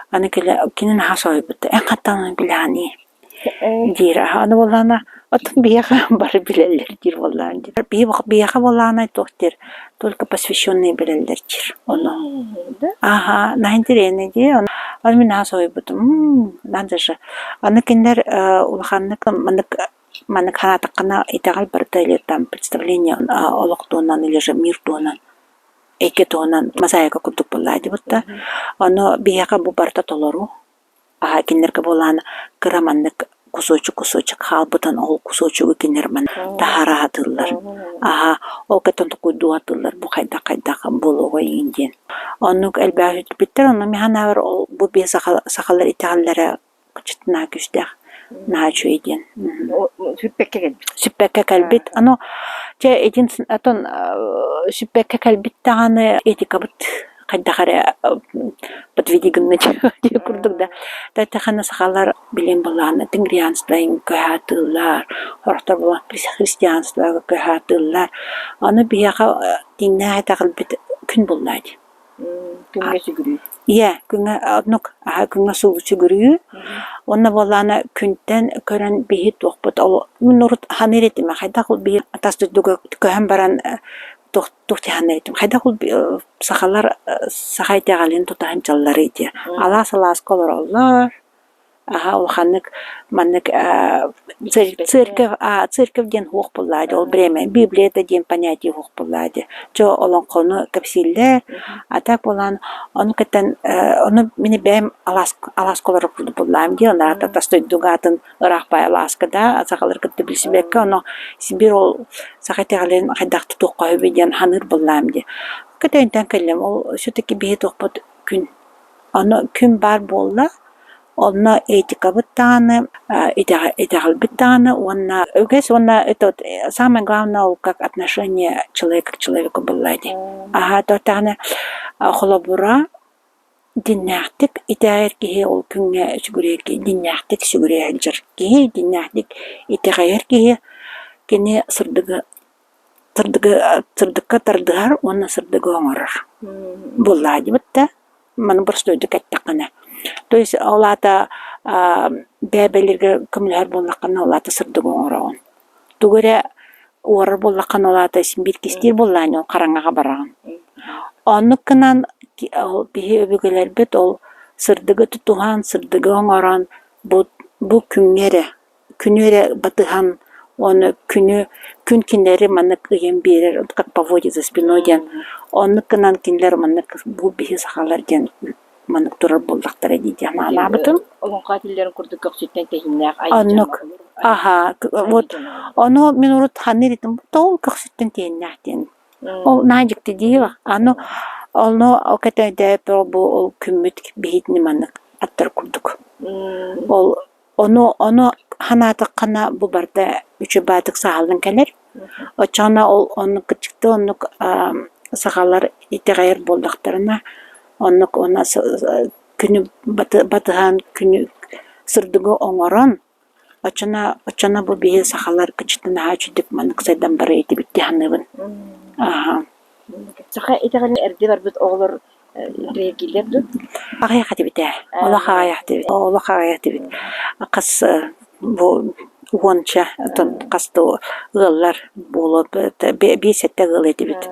аны кэлэ кини наһаа соһуйбута. Эн хантан ону билэҕиний? диир. Аны буоллаҕына оттон биһиэхэ бары билэллэр диир буоллаҕым дии. Биһиэхэ буоллаҕына туох диир только посвященные билэллэр диир ону. Аха, наһаа интэриэһинэй дии. Аны мин наһаа соһуйбутум. Надо же. Аны кинилэр улаханнык маннык Маннык санаатаххына, итэҕэл барыта или там представление олох туһунан или же мир туһунан, эйгэ туһунан мозаика курдук буоллаа дии да. Ону биһиэхэ бу барыта толору. Аһа кинилэргэ буолаан кыра маннык кусочек-кусочек хаалбытын ол кусочегу кинилэр манна таһаара сатыыллар. Аһа ол кэтэн толкуйдуу сатыыллар бу хайдах-хайдах буолуоҕай игин диэн. Оннук элбэх үтүппүттэр, онно мин санаабар ол бу биэ сахалар итэҕэллэрэ Наһаа күүстээх, наһаа үчүгэй диэн. Сүппэккэ кэлбит. Сүппэккэ кэлбит. Аны чэ итин отон сүппэккэ кэлбит даҕаны этикабыт хайдах эрэ подведи гынна диэ курдук да. Тэтэхана сахалар билин былаана тенгрианство көһаатыыллар, сорохтор буолан христианство көһаатыыллар. Аны биһиэхэ тиҥнээх итэҕэлбит күн буллаа дии. Күҥҥэ сүгүрүү. Ийэ, күҥҥэ оннук аһа күҥҥэ сүгүрүү. Уонна буоллаҕына күнтэн көрөн биһи туохпут ол мин урут саныыр этим хайдах ол биһи тас дойдуга көһөн баран туох туох дии саныыр этим хайдах ол сахалар саха итэҕэлин тутаһан дьалларый диye. Алаас алааска олороллор Аһа улаханнык маннык церковь церковь диэн суох буоллаа дии ол время Библия да диэн понятие суох буоллаа дии. Чэ олоҥхону кэпсииллэр, а так буолан ону кытта ону мин бэйэм алааска олорор курдук буоллаам дии, онно тас дойдуга атын ыраах баай алааска да сахалары кытта билсибэккэ ону син биир ол саха итэҕэлин хайдах тутуохха сөбүй диэн саныыр буоллаам дии. Кытайынтан кэллим ол все-таки биһи туохпут күн Ону күн баар буолла, онно этикабыт даҕаны, итэҕэлбит даҕаны уонна үгэс уонна это вот самое главное ол как отношение человека к человеку буолла дии. Аһаа даҕаны холобура дьиҥнээхтик итэҕэйэр киһи ол күҥҥэ сүгүрүйэр киһи дьиҥнээхтик сүгүрүйэ сылдьар киһи, дьиҥнээхтик итэҕэйэр киһи кини сырдыгы Сырдыгы сырдыкка тардыһар уонна сырдыгы оҥорор буоллаа диэбит да маны боростуойдук эттэххинэ. То есть ол аата бэйэ-бэйэлэригэр көмөлөһөр буоллаххына ол аата сырдыгы оҥороҕун. Тугу эрэ уорар буоллаххына ол аата син биир кистиир буоллаҕына ол хараҥаҕа бараҕын. Оннук гынан ол биһи өбүгэлэрбит ол сырдыгы тутуһан, сырдыгы оҥорон бу бу күҥҥэ эрэ күнү эрэ батыһан уонна күнү күн кинилэри маннык ыйан биэрэр как поводья за спиной диэн оннук гынан кинилэр маннык бу биһи сахалар диэн маннык турар буоллахтара дии диэн анаабытым. Олоҥхо этиллэрин курдук көхсүттэн тэһииннээх Оннук. Аха, вот ону мин урут саныыр этим тоҕо көхсүттэн тэһииннээх диэн. Ол наһаа дьикти дии Аны ону кэтэйдээт бу ол күммүт биһитини маннык аттар курдук. Ол Ону ону санаатаххына бу барыта үчүгэй баайдык саһыллан кэлэр. Оччоҕуна ол оннук кырдьыкта оннук сахалар итэҕэйэр буоллахтарына оннук уонна күнү батыһан күнү сырдыгы оҥорон оччоно оччоно бу биһиги сахалар кырдьыкта наһаа үчүгдүк маннык сайдан барыа этибит дии саныыбын. Аһа. Саха итэҕэлин эрдэ барбыт оҕолор Интэриэһиргииллэр дуу? Аҕыйах этибит ээ. Олох аҕыйах этибит. Олох аҕыйах этибит. Хас бу уонча оттон хас да ыаллар буолуо биэс-сэттэ ыал этибит.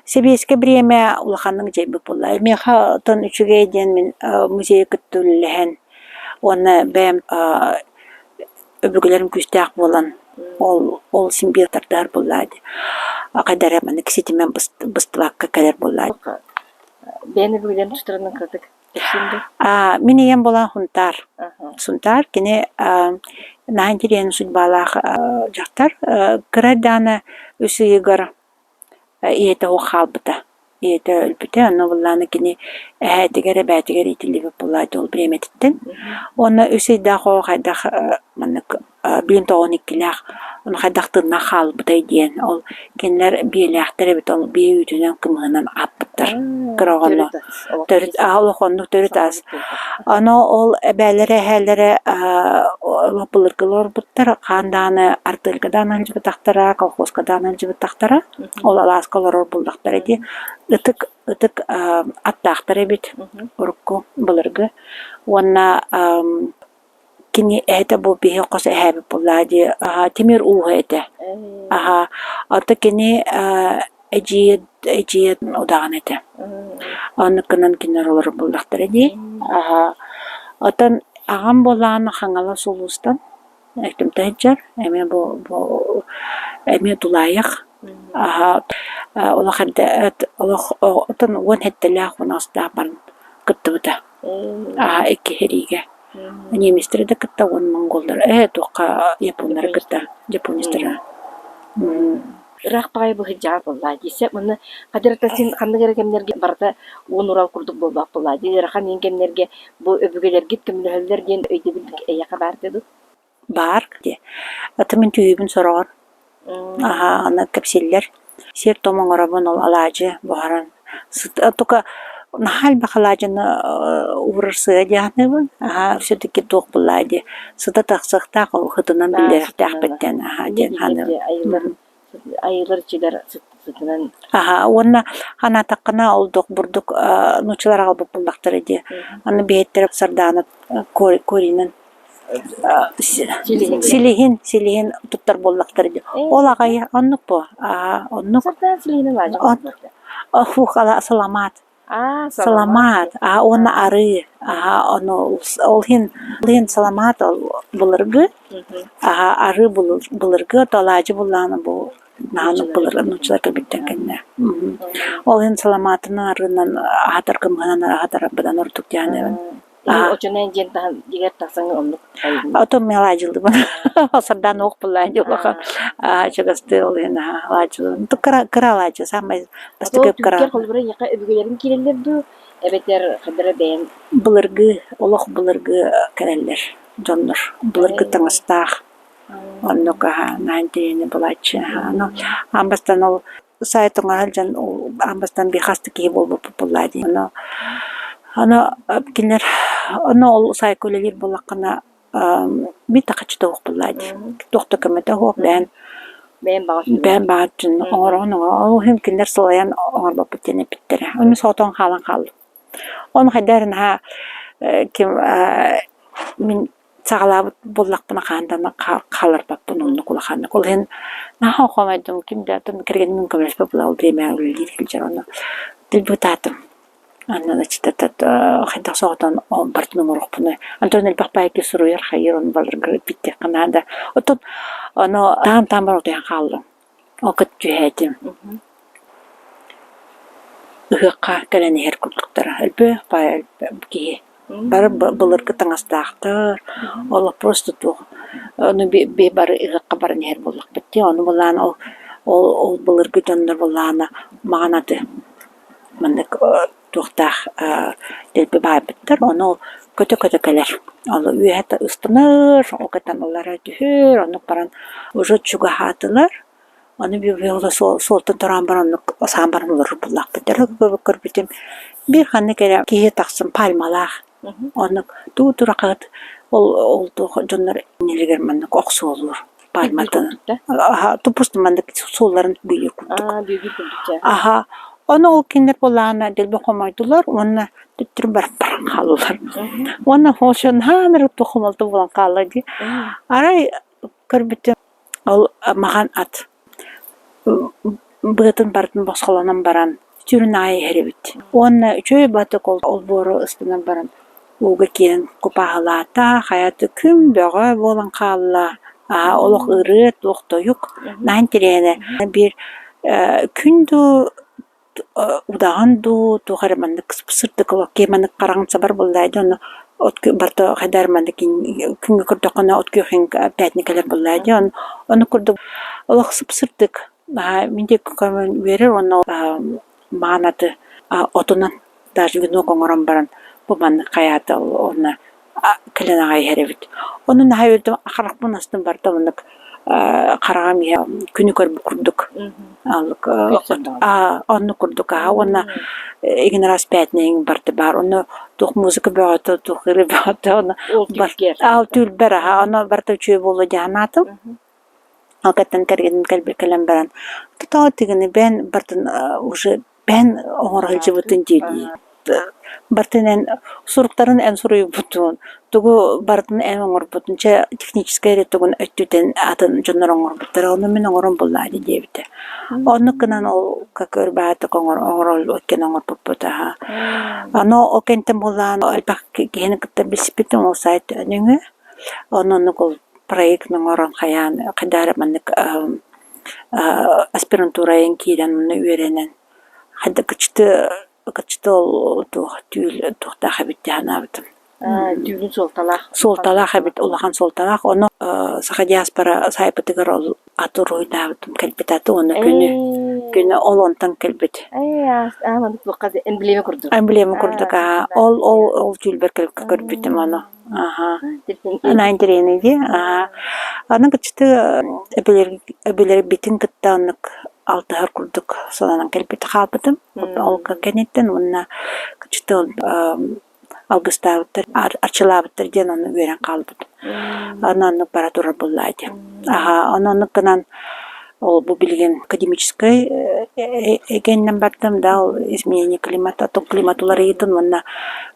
Сэбиэскэй бириэмэ улаханнык дьайбыт буолла. Миэхэ оттон үчүгэй диэн мин музейы кытта үлэлэһэн уонна бэйэм өбүгэлэрим күүстээх буолан ол ол син биир тардыһар буоллаа дии. Хайда эрэ маннык ситимэ быстыбакка кэлэр буоллаа. Бэйэни өбүгэлэрин тустарынан кыратык кэпсиэҥ дуо? Мин ийэм буолан Сунтаар. Сунтаар кини наһаа интэриэһинэй судьбалаах дьахтар. Кыра эрдэҕинэ үс ыйыгар Ийэтэ суох хаалбыта. Ийэтэ өлбүтэ, онно буоллаҕына кини эһээтигэр, эбээтигэр иитиллибит буоллаҕа ол бириэмэтиттэн. Уонна үс ыйдаах оҕо хайдах маннык биир тоҕон иккилээх ону хайдах тыыннаах хаалбытай диэн ол кинилэр биэлээхтэр эбит ол биэ үүтүнэн кымыһынан аһаппыттар кыра оҕону. Төрүт олох оннук төрүт ас. Аны ол эбээлэрэ эһээлэрэ олох былыргылар олорбуттар, хаан даҕаны артыалга даҕаны сылдьыбатахтара, колхозка даҕаны сылдьыбатахтара. Ол алааска олорор буоллахтара дии. Ытык ытык аттаахтар эбит урукку былыргы. Уонна кини эһэтэ бу биһи хос эһээбит буоллаҕа дии, тимир ууһа этэ. Аһа, ото кини эдьиийэ эдьиийэ удаҕан этэ. Оннук гынан кинилэр олорор буоллахтара дии. Аһа, оттон аҕам буоллаҕына Хаҥалас улуустан Өктөмтө сылдьар, эмиэ бу бу эмиэ тулаайах. Аһа, олох эрдэ олох оттон 17-лээх, 18-таах баран кыттыбыта. Аһа, икки сэриигэ. Немецтэри да кытта уонна монголлары ээ туохха японнары кытта японецтары Ыраах баҕайы быһыйдьаҕа буоллаа дии сөп уонна хадырата син ханнык эрэ кэмнэргэ барыта уон урал курдук буолбат буоллаа дии ыарахан иин кэмнэргэ бу өбүгэлэргит көмөлөһөллөр диэн өйдөбүл эйиэхэ баар дуу? Баар дии. Аты мин түһүүбүн сороҕор Аһаа, аны кэпсииллэр. Сиэр-туом оҥоробун, ол алаадьы буһаран. Только наһаа элбэх алаадьыны уурар сыа дии саныыбын. Аһаа, все-таки туох буоллаа дии. Сыта тахсыахтаах, ол сытынан биллэриэхтээхпит диэн аһаа диэн саныыбын. Айыылар айыылар иччилэр. сытынан Аһа уонна ханаатаххына ол дох бурдук нууччалар аҕалбыт буллахтара дии. Аны биһиттэрэ сардаана коринын силиһин силиһин туттар буоллахтара дии. Ол аҕай оннук буо. Аа оннук. Сардаана силиһинэн алаадьы Фух, саламаат. Аа, Саламаат, аа уонна арыы, аһа ону ол иһин ол иһин саламаат ол былыргы, аһа арыы былыргы, ото алаадьы буллаҕына бу наһаа былыргы нууччалар кэлбиттэр кэннэ. Ол иһин саламаатынан арыынан аһатар кымыһынан аһатар быдан ордук диэн Очонон диэн таһан дигэр тахсан оннук Отон мен алаадьылыыбын. Сардаана уох буллаан дьулаха. Чугастыы ол иһин алаадьылыыбын. Кыра кыра алаадьы самай бастакы кыра. Холобура эйиэхэ өбүгэлэрин киирэллэр дуу эбэтэр хадара бэйэҥ Былыргы олох былыргы кэлэллэр дьоннор. Былыргы таҥастаах оннук аһа наһаа интэриэһинэй буолааччы. Аны аан бастаан ол сайт оҥоро сылдьан аан бастаан биир хас да киһи буолбуппут буоллаа дии. Ону ону кинилэр ону ол сайтка үлэлиир буоллаххына биир да хаччыта суох буоллаа дии. Туох да көмөтө суох бэйэм бэйэм баҕа бэйэм баҕа өттүн оҥороҕун оҥор. Ол иһин кинилэр салайан оҥорбоппут диэн эппиттэрэ. Ону соҕотоҕун хаалан хааллым. Ону хайдах эрэ наһаа ким мин саҕалаабыт буоллахпына хаһан даҕаны хаалларбаппын оннук улаханнык. Ол иһин наһаа хомойдум, ким да кэргэним көмөлөспөт буолла ол бириэмэ үлэлиир сылдьар ону дебютаатым. Анна значит хайдах соҕотон барытын оҥоруохпунуй. Антон элбэх баайга суруйар хайыыр ону баларга биттиэххэ наада. Оттон ону таам-таам бар утуйан хааллым. Ол кыт түһээтим. Ыһыахха кэлэн иһэр курдуктара. Элбэх баай киһи. Бары былыргы таҥастаахтар, олох просто туох ону би бары ыһыахха баран иһэр буоллахпыт дии. Ону былаан ол ол былыргы дьоннор былаана маҕан аты маннык туохтаах дэлби баайбыттар. Ону ол көтө-көтө кэлэр. Ол үөһэ ыстанар, ол кэтэн ыллара түһэр, оннук баран уже чугаһаатылар. Аны суолтан тураан баран оннук саан баран олорор буоллахпыт. Көрбүтүм биир ханнык эрэ киһи тахсан пальмалаах. Оннук туу турахат ол ол туох дьоннор иннилэригэр маннык охсуолуур пальматын. Аха туппус маннык суолларын бүлүүр курдук. Аха ону ол кинилэр буоллаҕына дэлби хомойдулар уонна төттөрү баран баран хааллылар. Уонна наһаа ынырык хомолто буолан хаалла дии. Арай көрбүтүм Ол маҕан ат быатын барытын босхолонон баран сүрүн аайы иһэр эбит. Уонна үчүгэй баҕайытык олбуору ыстанан баран ууга киирэн купааһылаата, хайата күн бөҕө буолан хаалла, олох ырыа туох тойук наһаа интэриэһинэй. Биир күн дуу удаҕан дуу, туох эрэ маннык сырдык киһи маннык хараҕын сабар буоллаа дии, ону от барыта хайдах эрэ маннык күҥҥэ көрдөххүнэ от күөх пятна кэлэр буоллаа дии, ону курдук олох сып-сырдык мин диэки көрөн үөрэр уонна маанаты отунан даже венок оҥорон баран бу маннык хайаата уонна кэлэн аҕай иһэр эбит. Ону наһаа үөрдүм, харахпын астым барда оннук хараҕым иһэ күнү көрбүт курдук. Оннук курдук аһа уонна игин араас пятнайын барда баар. Ону туох музыка бөҕөтө, туох ырыа бөҕөтө ону ал түүрбэр аһа ону барыта үчүгэй буолуо дии санаатым. Алгаттан кэргэним кэлэн баран тотоо тигини бэйэн бартын уже бэйэн оҥоро сылдьыбытын дии Бартын эн суруктарын эн суруйбутун, тугу барытын эн оҥорбутун, чэ техническэй эрэ тугун өттүтэн атын дьоннор оҥорбуттара, ону мин оҥорон буллаа дии диэбитэ. Оннук гынан ол как ырбаатык оҥор оҥорол өткөн оҥорбуппут аһа. Аны ол кэнниттэн буоллаан элбэх киһини кытта билсиппитим ол сайт нөҥүө. Ону оннук ол проект оҥорон хайаан хайдах эрэ маннык аспирантурайын киирэн онно үөрэнэн хайда кычты кычты ол туох түүл туохтаах эбит дии санаабытым. Түүнүн суолталаах. Суолталаах эбит, улахан суолталаах. Ону Саха диаспора саайпытыгар ол аты уруһуйдаабытым кэлбит аты уонна күнү күнү ол онтон кэлбит. Эмблема курдук. Эмблема курдук аа ол ол ол түүлбэр көрбүтүм ону. Аха. Наһаа интэриэһинэй дии. Аа аны кычты эбэлэрбитин кытта оннук алтыһар курдук сананан кэлбит хаалбытым. Ол кэнниттэн уонна кычты алгыстаабыттар, арчылаабыттар диэн ону үөрэн хаалбытым. Аны оннук бара турар буоллаа дии. Аха, ону оннук гынан Ол бу билигин академическай эйгэннэн бардым да, ол изменение климата, климат уларыйыытын уонна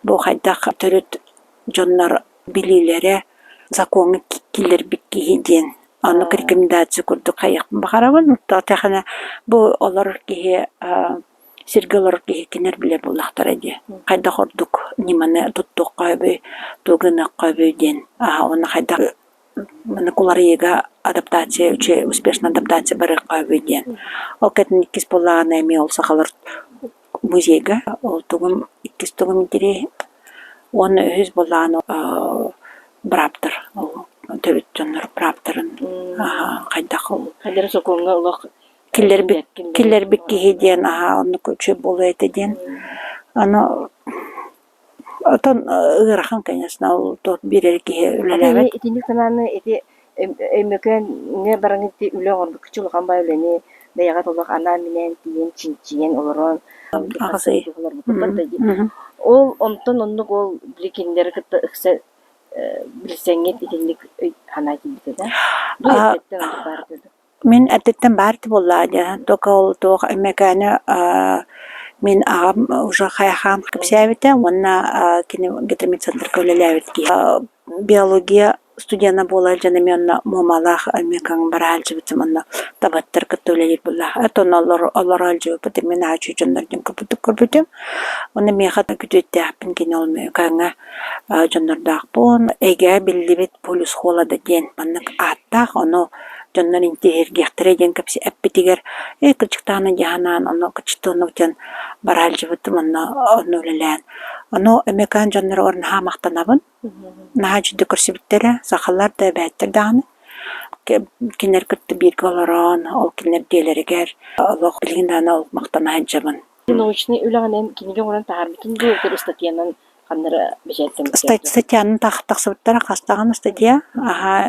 бу хайдах төрүт дьоннор билиилэрэ закоҥҥа киллэрбит киһи диэн оннук рекомендация курдук хайыахпын баҕарабын. Оттоохуна бу олорор киһи сиргэ олорор киһи кинилэр билэр буоллахтара дии. Хайдах ордук ньыманы туттуохха сөбүй, тугу гыныахха сөбүй диэн уонна хайдах маннык уларыйыыга адаптация үчүгэй успешно адаптация барыахха сөбүй диэн. Ол кэнниттэн иккис буоллаҕына эмиэ ол сахалар музейга ол тугум иккис тугум интэриэһин уонна үһүс буоллаҕына бырааптар ол төрүт дьоннор бырааптарын хайдах ол Хайдары сокуоҥҥа олох киллэрбит киллэрбит киһи диэн аһаа оннук үчүгэй буолуо этэ диэн. Аны Оттон ыарахан, конечно, ол туох биир эрэ киһи үлэлээбэт. Итинник санааны ити Өймөкөөҥҥө бараҥҥыт ити үлэ оҥорбуккучу улахан баай үлэни бэйэҕит олох анаан-минээн тиийэн чинчийэн олорон Аҕыс ый. Ол онтон оннук ол били кинилэри кытта ыкса билсэҥҥит итинник өй санаа киирбитэ да? Бу эрдэттэн оннук баар этэ дуо? Мин эрдэттэн баар этэ буоллаҕа дии, только ол туох Өймөкөөнү мин аҕам уже хайахаан кэпсээбитэ уонна кини гидромедцентрга үлэлээбит киһи. Биология студена буола сылдьан эмиэ онно Муомалаах Өймөкөөҥҥө бара сылдьыбытым онно табаттар кытта үлэлиир буоллаах. Это онно олоро сылдьыбыппыт мин наһаа үчүгэй дьоннордуун көрбүтүм. Уонна миэхэ күтүөттээхпин кини ол Өймөкөөҥҥө дьоннордоохпун. Эйгэҕэ биллибит полюс холода диэн маннык ааттаах, ону дьоннор интиэһиргиэхтэрэ диэн кэпсэ эппитигэр ээ кырдьыктааны дьаһанаан онно кыччытыаннык диэн бара сылдьыбытым онно онно үлэлээн. Ону Өймөкөөн дьонноругар наһаа махтанабын. Наһаа үчүгэй көрсүбүттэрэ, сахалар да, эбээттэр даҕаны. Кинилэр кытта бииргэ олорон, ол кинилэр дьиэлэригэр олох билигин даҕаны ол махтана сылдьабын. Научнай үлэҕинэн кинигэ оҥорон таһаарбытын дуу, эбэтэр ыстатыйанан ханнара бэчээттэммиттэр Статьяны тахсыбыттара хас даҕаны статья. Аһа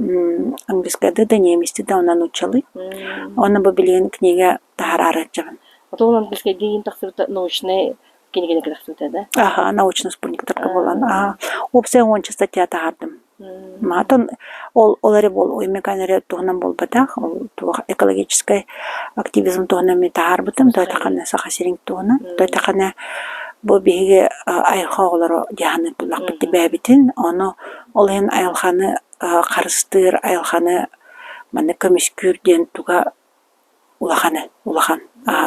английскайдыы да, немецтии да уонна нууччалыы. Уонна бу билигин книга таһаараары сылдьабын. Отон ол английскайдыы иин тахсыбыта научнай кинигэлэргэ тахсыбыта да? Аха, научный спутниктарга буолан. Аха, уопсай уонча статья таһаардым. Атын ол ол эрэ буол Өймөкөөн эрэ туһунан буолбатах, ол туох экологическай активизм туһунан эмиэ таһаарбытым, тойтахана Саха сирин туһунан, тойтахана бу биһиги айылҕа оҕолоро дьаһаныы буллахпыт тибээбитин, ону ол иһин айылҕаны харыстыыр, айылҕаны маннык көмүскүүр диэн туга улаханы улахан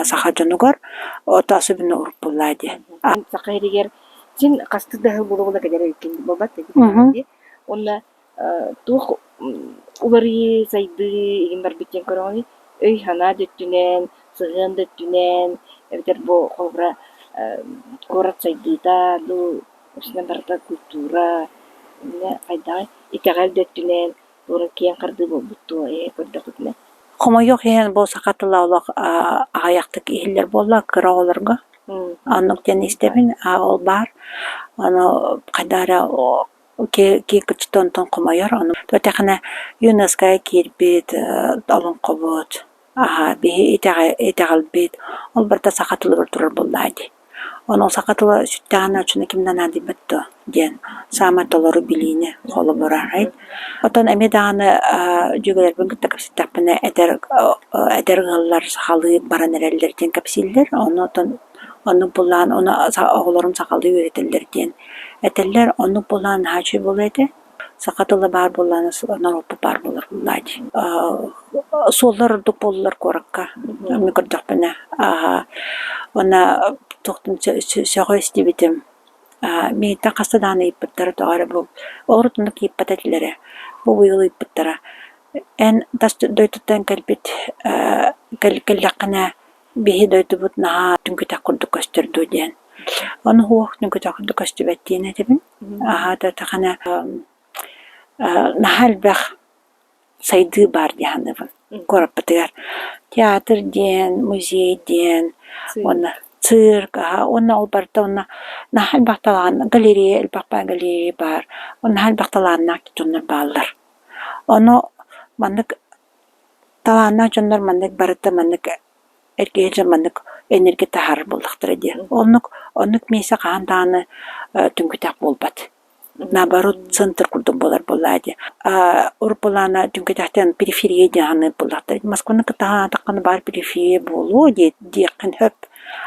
саха дьонугар ото особенно урут буоллаа дии. Саха сиригэр син хастыы да сыл буола-буола кэлэр эбиккин буолбат да Уонна туох уларыйыы, сайдыы игин барбыт диэн көрөҕүнүй? Өй-санаа да өттүнэн, сыһыан да өттүнэн, эбэтэр бу холобура куорат сайдыыта дуу, үксүнэн барыта культура, инньэ хайдаҕый? Итэҕэл да өттүнэн туора киэҥ хардыы буолбут дуо, ээ көрдөххүтүнэ? Хомойуох иһин бу саха тыла олох аҕыйахтык иһиллэр буолла кыра оҕолорго. Оннук диэн истэбин, ол баар. Ону хайдах эрэ киирбит онтон хомойор. Ону тэхинэ ЮНЕСКО киирбит олоҥхобут, аһа биһи итэҕэлбит ол барыта саха тылыгар турар буоллаа дии. Онон саха тыла сүттэҕинэ оччону ким да наадыйбат дуо диэн саамай толору билиини холобура Оттон эмиэ даҕаны дьүөгэлэрбин кытта кэпсэттэхпинэ эдэр эдэр ыаллар сахалыы баран эрэллэр диэн кэпсииллэр. Ону оттон оннук буллаан ону оҕолорун сахалыы үөрэтэллэр диэн этэллэр. Оннук буоллаан наһаа үчүгэй буолуо этэ. Саха тыла баар буоллаҕына норуоппут баар буолар буоллаа дии. Суоллар ордук буоллулар куоракка онно көрдөхпүнэ. Уонна туохтан сөҕө истибитим миигиттэн хаста даҕаны ыйыппыттара тоҕо эрэ бу урут оннук ыйыппат этилэрэ бу быйыл ыйыппыттара эн тас дойдуттан кэлбит кэллэххинэ биһи дойдубут наһаа түҥкүтэх курдук көстөр дуу диэн. Ону суох түҥкүтэх курдук көстүбэт диэн этэбин. Аһаататахына наһаа элбэх сайдыы баар дии саныыбын куораппытыгар. Театр диэн, музей диэн уонна цирк аһа уонна ол барыта уонна наһаа элбэх талаан галерея элбэх баар галерея баар уонна наһаа элбэх талааннаах дьоннор бааллар. Ону маннык талааннаах дьоннор маннык барыта маннык эргийэ дьон маннык энергия таһаарар буоллахтара дии. Оннук оннук миэсэ хаһан даҕаны түҥкүтэх буолбат. Наоборот, центр курдук буолар буоллаа дии. А уруккулаана түҥкэтэхтэн периферия диэн саныыр буоллахтар. Москваны кытта санаатаххына баар периферия буолуо диэххин сөп.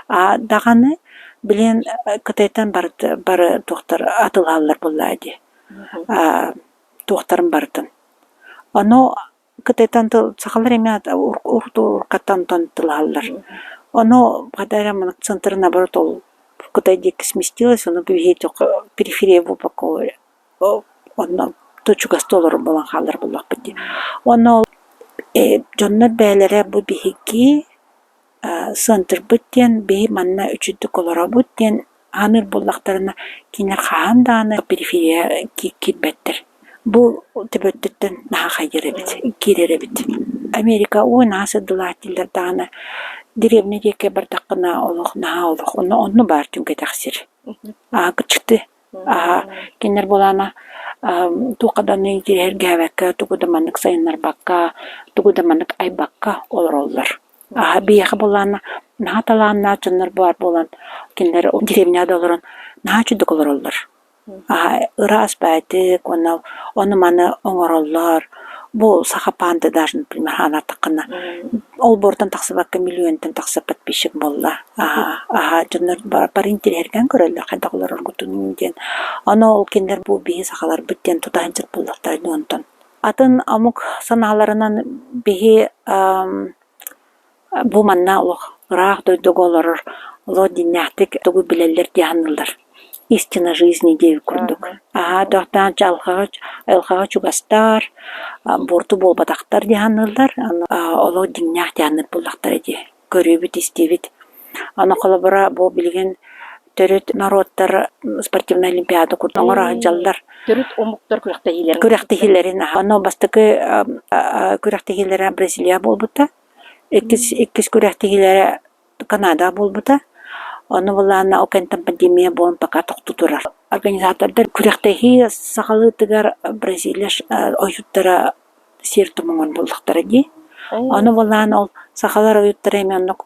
А даҕаны билигин Кытайтан барыта бары туохтар атылаһаллар буоллаа дии. А туохтарын барытын. Ону Кытайтан тыл сахалар эмиэ уруккаттан тылаһаллар. Ону хата эрэ маннык центр наоборот ол Кытай диэки сместилась, ону периферия буолбакка онно чугастыы олорор буолан хаалар буоллахпыт дии. Уонна ол дьоннор бэйэлэрэ бу биһиги Сыантырбыт диэн биһи манна үчүгдүк олоробут диэн аныыр буоллахтарына, кинилэр хаһан даҕаны периферия киирбэттэр. Бу төбөттүттэн наһаа хайдыр эбит, киирэр эбит. Америка уу наһаа сырдылаах дииллэр даҕаны, деревня диэки бардаххына олох наһаа олох онно онно баар түҥкэтэх сир. Аа кыччыты Аа кинилэр буолаана туохха да интириэһиргээбэккэ, тугу да маннык сайыннарбакка, тугу да маннык айбакка олороллор. Аа биһиэхэ буоллаҕына наһаа талааннаах дьоннор баар буолан, кинилэр деревняҕа да олорон наһаа үчүгдүк олороллор. Аа ыраас баайдык уонна ону-маны оҥороллор. Бу саха панды даже например анаатаххына олбуортан тахсыбакка миллионтан тахса подписчик буолла. Аа аһаа дьоннор бары интириэһиргээн көрөллөр хайдах олороргутун диэн. Ону ол кинилэр бу биһи сахаларбыт диэн тута сылдьар буоллахтара дии онтон. Атын омук санааларынан биһи бу манна олох ыраах дойдуга олорор олох дьиҥнээхтик тугу билэллэр дии саныыллар. Истина жизни диэбит курдук. Аһаа тохтоон айылҕаҕа чугастар, буорту буолбатахтар дии саныыллар. Олох дьиҥнээх дии саныыр буоллахтара дии. Көрүүбүт-истиибит. Аны холобура бу билигин төрүт норуоттар спортивнай олимпиада курдук оҥоро сылдьаллар. Төрүт омуктар күрэхтэһиилэрин Күрэхтэһиилэрин Ону бастакы күрэхтэһиилэрэ Бразилия буолбута. Иккис иккис күрэхтэһиилэрэ Канада буолбута. Ону былаана ол кэнниттэн пандемия буолан пока тохтуу турар. Организатордар күрэхтэһии саҕалыытыгар Бразилия ойууттара сиэр-туом оҥорон буоллахтара дии. Ону былаан ол сахалар ойууттара эмиэ оннук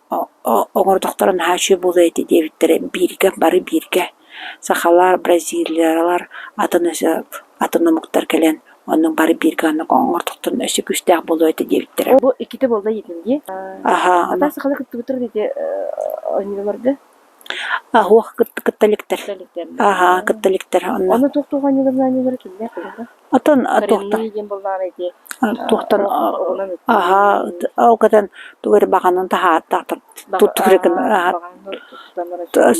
оҥордохторо наһаа үчүгэй буолуо этэ диэбиттэрэ бииргэ бары бииргэ сахалар, бразилиялар, атын өссө атын омуктар кэлэн оннук бары бииргэ оннук оҥордохторуна өссө күүстээх буолуо этэ диэбиттэрэ. Бу иккитэ буолла диэтин дии. Аһаа, Ата сахалар кыттыбыттар ити оонньууларга. Аһуох кытта иликтэр. Аһаа, кытта иликтэр. Онно Ону туох-туох оонньууларын оонньуулара кимнээх буолла? Отон Коренные диэн буоллаҕына ити туохтан оҕунан аһаа ол кэтэн тугу эрэ баҕанан таһааттаахтар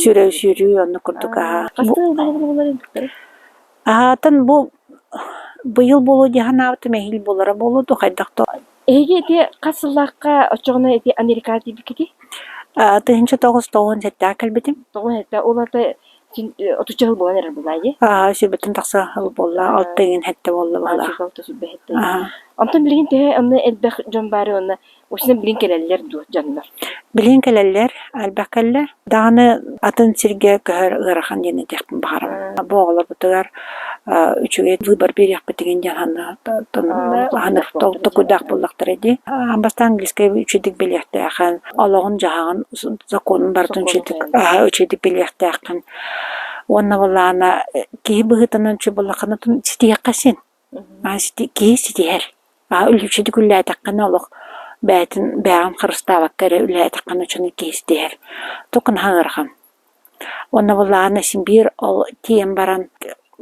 сүүрэ сүүрүү оннук курдук аһаа аһаатын бу быйыл буолуо дии санаабытым эһиил буолара буолуо дуу хайдах да Эһиги ити хас сыллаахха оччоҕуна ити Америкаҕа тиийбиккитий? 1997 кэлбитим. 97 ол аата отучча сыл буолан эрэр буолаа дии? Аа, сүүрбэттэн тахса сыл буолла, алта иҥин сэттэ буолла быһыылаах. Алта сүүрбэ сэттэ. Онтон билигин төһө онно элбэх дьон баары уонна осинан билигин кэлэллэр дуо дьоннор? Билигин кэлэллэр, элбэх кэллэ. Даҕаны атын сиргэ көһөр ыарахан диэн этиэхпин баҕарабын. Бу оҕолорбутугар үчүгэй выбор биэриэхпитигин диэн токуйдаах буоллахтара дии. Аан бастаан английскай үчүгдүк билиэхтээххин, олоҕун-дьаһаҕын сокуонун барытын үчүгдүк үчүгдүк билиэхтээххин. Уонна былаана киһи быһыытынан үчүгэй буоллаххына ситиһиэххэ син. Киһи ситиһэр. Үчүгдүк үлэлээтэххинэ олох бэйэтин бэйэҕин харыстаабакка эрэ үлэлээтэххинэ үчүгэй киһи ситиһэр. Туох наһаа ыарахан. Уонна былаана син биир ол тиийэн баран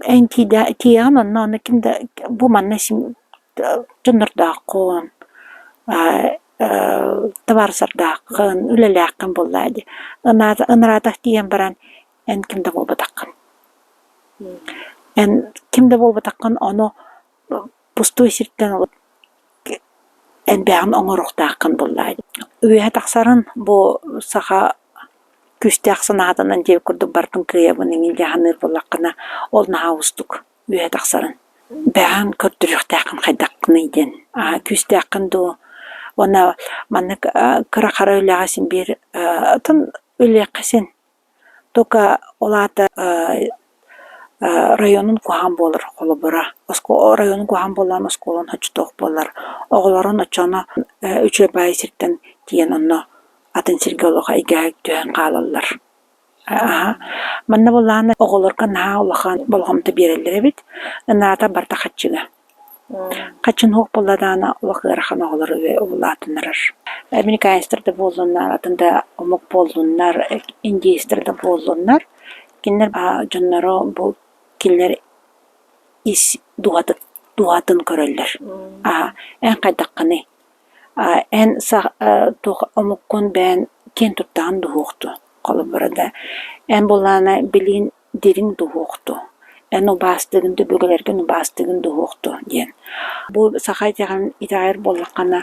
эн тиийэҕин онно онно ким да бу манна син дьоннордооххун табаарыстардааххын, үлэлээххин буоллаа дии. Ынараатах тиийэн баран эн ким да буолбатаххын. Эн ким да буолбатаххын ону пустуй сиртэн элбэҕин оҥоруохтааххын буоллаа дии. Үөһэ тахсарын бу саха күүстээх санаатынан диэбит курдук барытын кыайабын эҥин дии саныыр буоллаххына ол наһаа уустук. үөһэ тахсарын бэҕэҥ көрдөрүөхтээххин хайдаххыный диэн күүстээххин дуу уонна маннык кыра-хара үлэҕэ син биир атын үлэлиэххэ син только ол аата районун куһаҕан буолар холобура районун куһаҕан буоллаҕына оскуолан оччотоох буолар оҕолорун оччоҕуна үчүгэй баайы сиртэн тиийэн онно атын сиргэ олох эйгэҕэ түһэн хаалаллар. Аһа. Манна буоллаҕына оҕолорго наһаа улахан болҕомто биэрэллэр эбит. Ынаата барыта хаччыга. Хаччын суох буолла даҕаны олох ыарахан оҕолору улаатыннарар. Американецтар да буоллуннар, атын да омук буоллуннар, индейцтэр да буоллуннар, кинилэр дьонноро бу кинилэр ис дууһатын, дууһатын көрөллөр. Аһа, эн хайдаххыный? Эн туох омуккун бэйэн киэн туттаҕын дуһуохту холобура да эн буоллаҕына билиин дириҥ дуһуохту эн убаастыгын өбүгэлэргин убаастыгын дуһуохту диэн. Бу саха итэҕэлин итэҕэйэр буоллаххына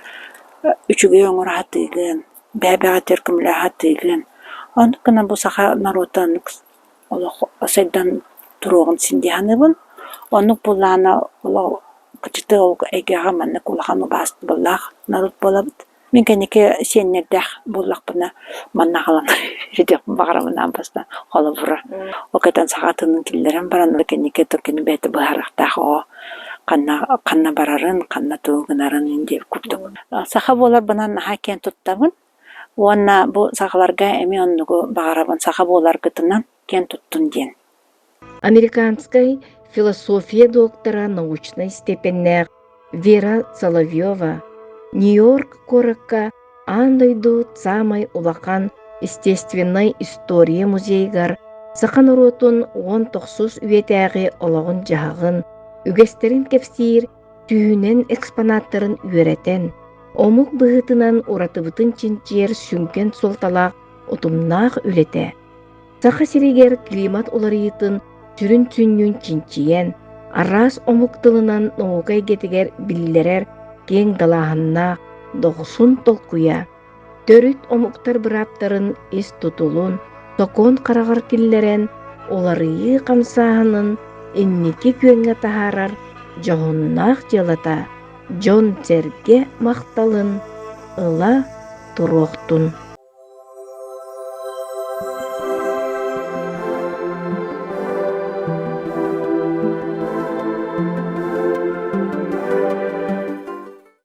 үчүгэй оҥоро сатыыгын, бэйэ-бэйэҕитигэр көмөлөһө сатыыгын. Оннук гынан бу саха норуота оннук олох сайдан туруоҕун син дии саныыбын. Оннук буоллаҕына олох кыччатыы ол эйгэҕэ маннык улахан убаастабыллаах норуот буолабыт. Мин кэнники сиэннэрдээх буоллахпына манна аҕалан үтүөхпүн баҕарабын аан бастаан холобура. Ол кэтэн саха тылын киллэрэн баран кэнники кини бэйэтэ быһаарыахтаах оҕо ханна ханна барарын, ханна тугу гынарын диэн курдук. Саха буоларбынан наһаа киэн туттабын. Уонна бу сахаларга эмиэ оннугу баҕарабын саха буоларгытынан киэн туттун диэн. Американскай философия доктора научнай степеннээх Вера Соловьева Нью-Йорк куоракка аан дойду саамай улахан естественнай история музейыгар саха норуотун 19 үйэтээҕи олоҕун-дьаһаҕын, үгэстэрин кэпсиир Түүнэн экспонаттарын үөрэтэн, омук быһыытынан уратыбытын чинчийэр сүҥкэн суолталаах утумнаах үлэтэ Саха сиригэр климат уларыйыытын сүрүн сүнньүн чинчийэн, араас омук тылынан наука эйгэтигэр биллэрэр киэҥ далааһыннаах дохсун толкуйа төрүт омуктар бырааптарын ис тутулун сокуон хараҕар киллэрэн, уларыйыы хамсааһынын инники күөҥҥэ таһаарар дьоһуннаах дьыалата дьон-сэргэ махталын ыла туруохтун.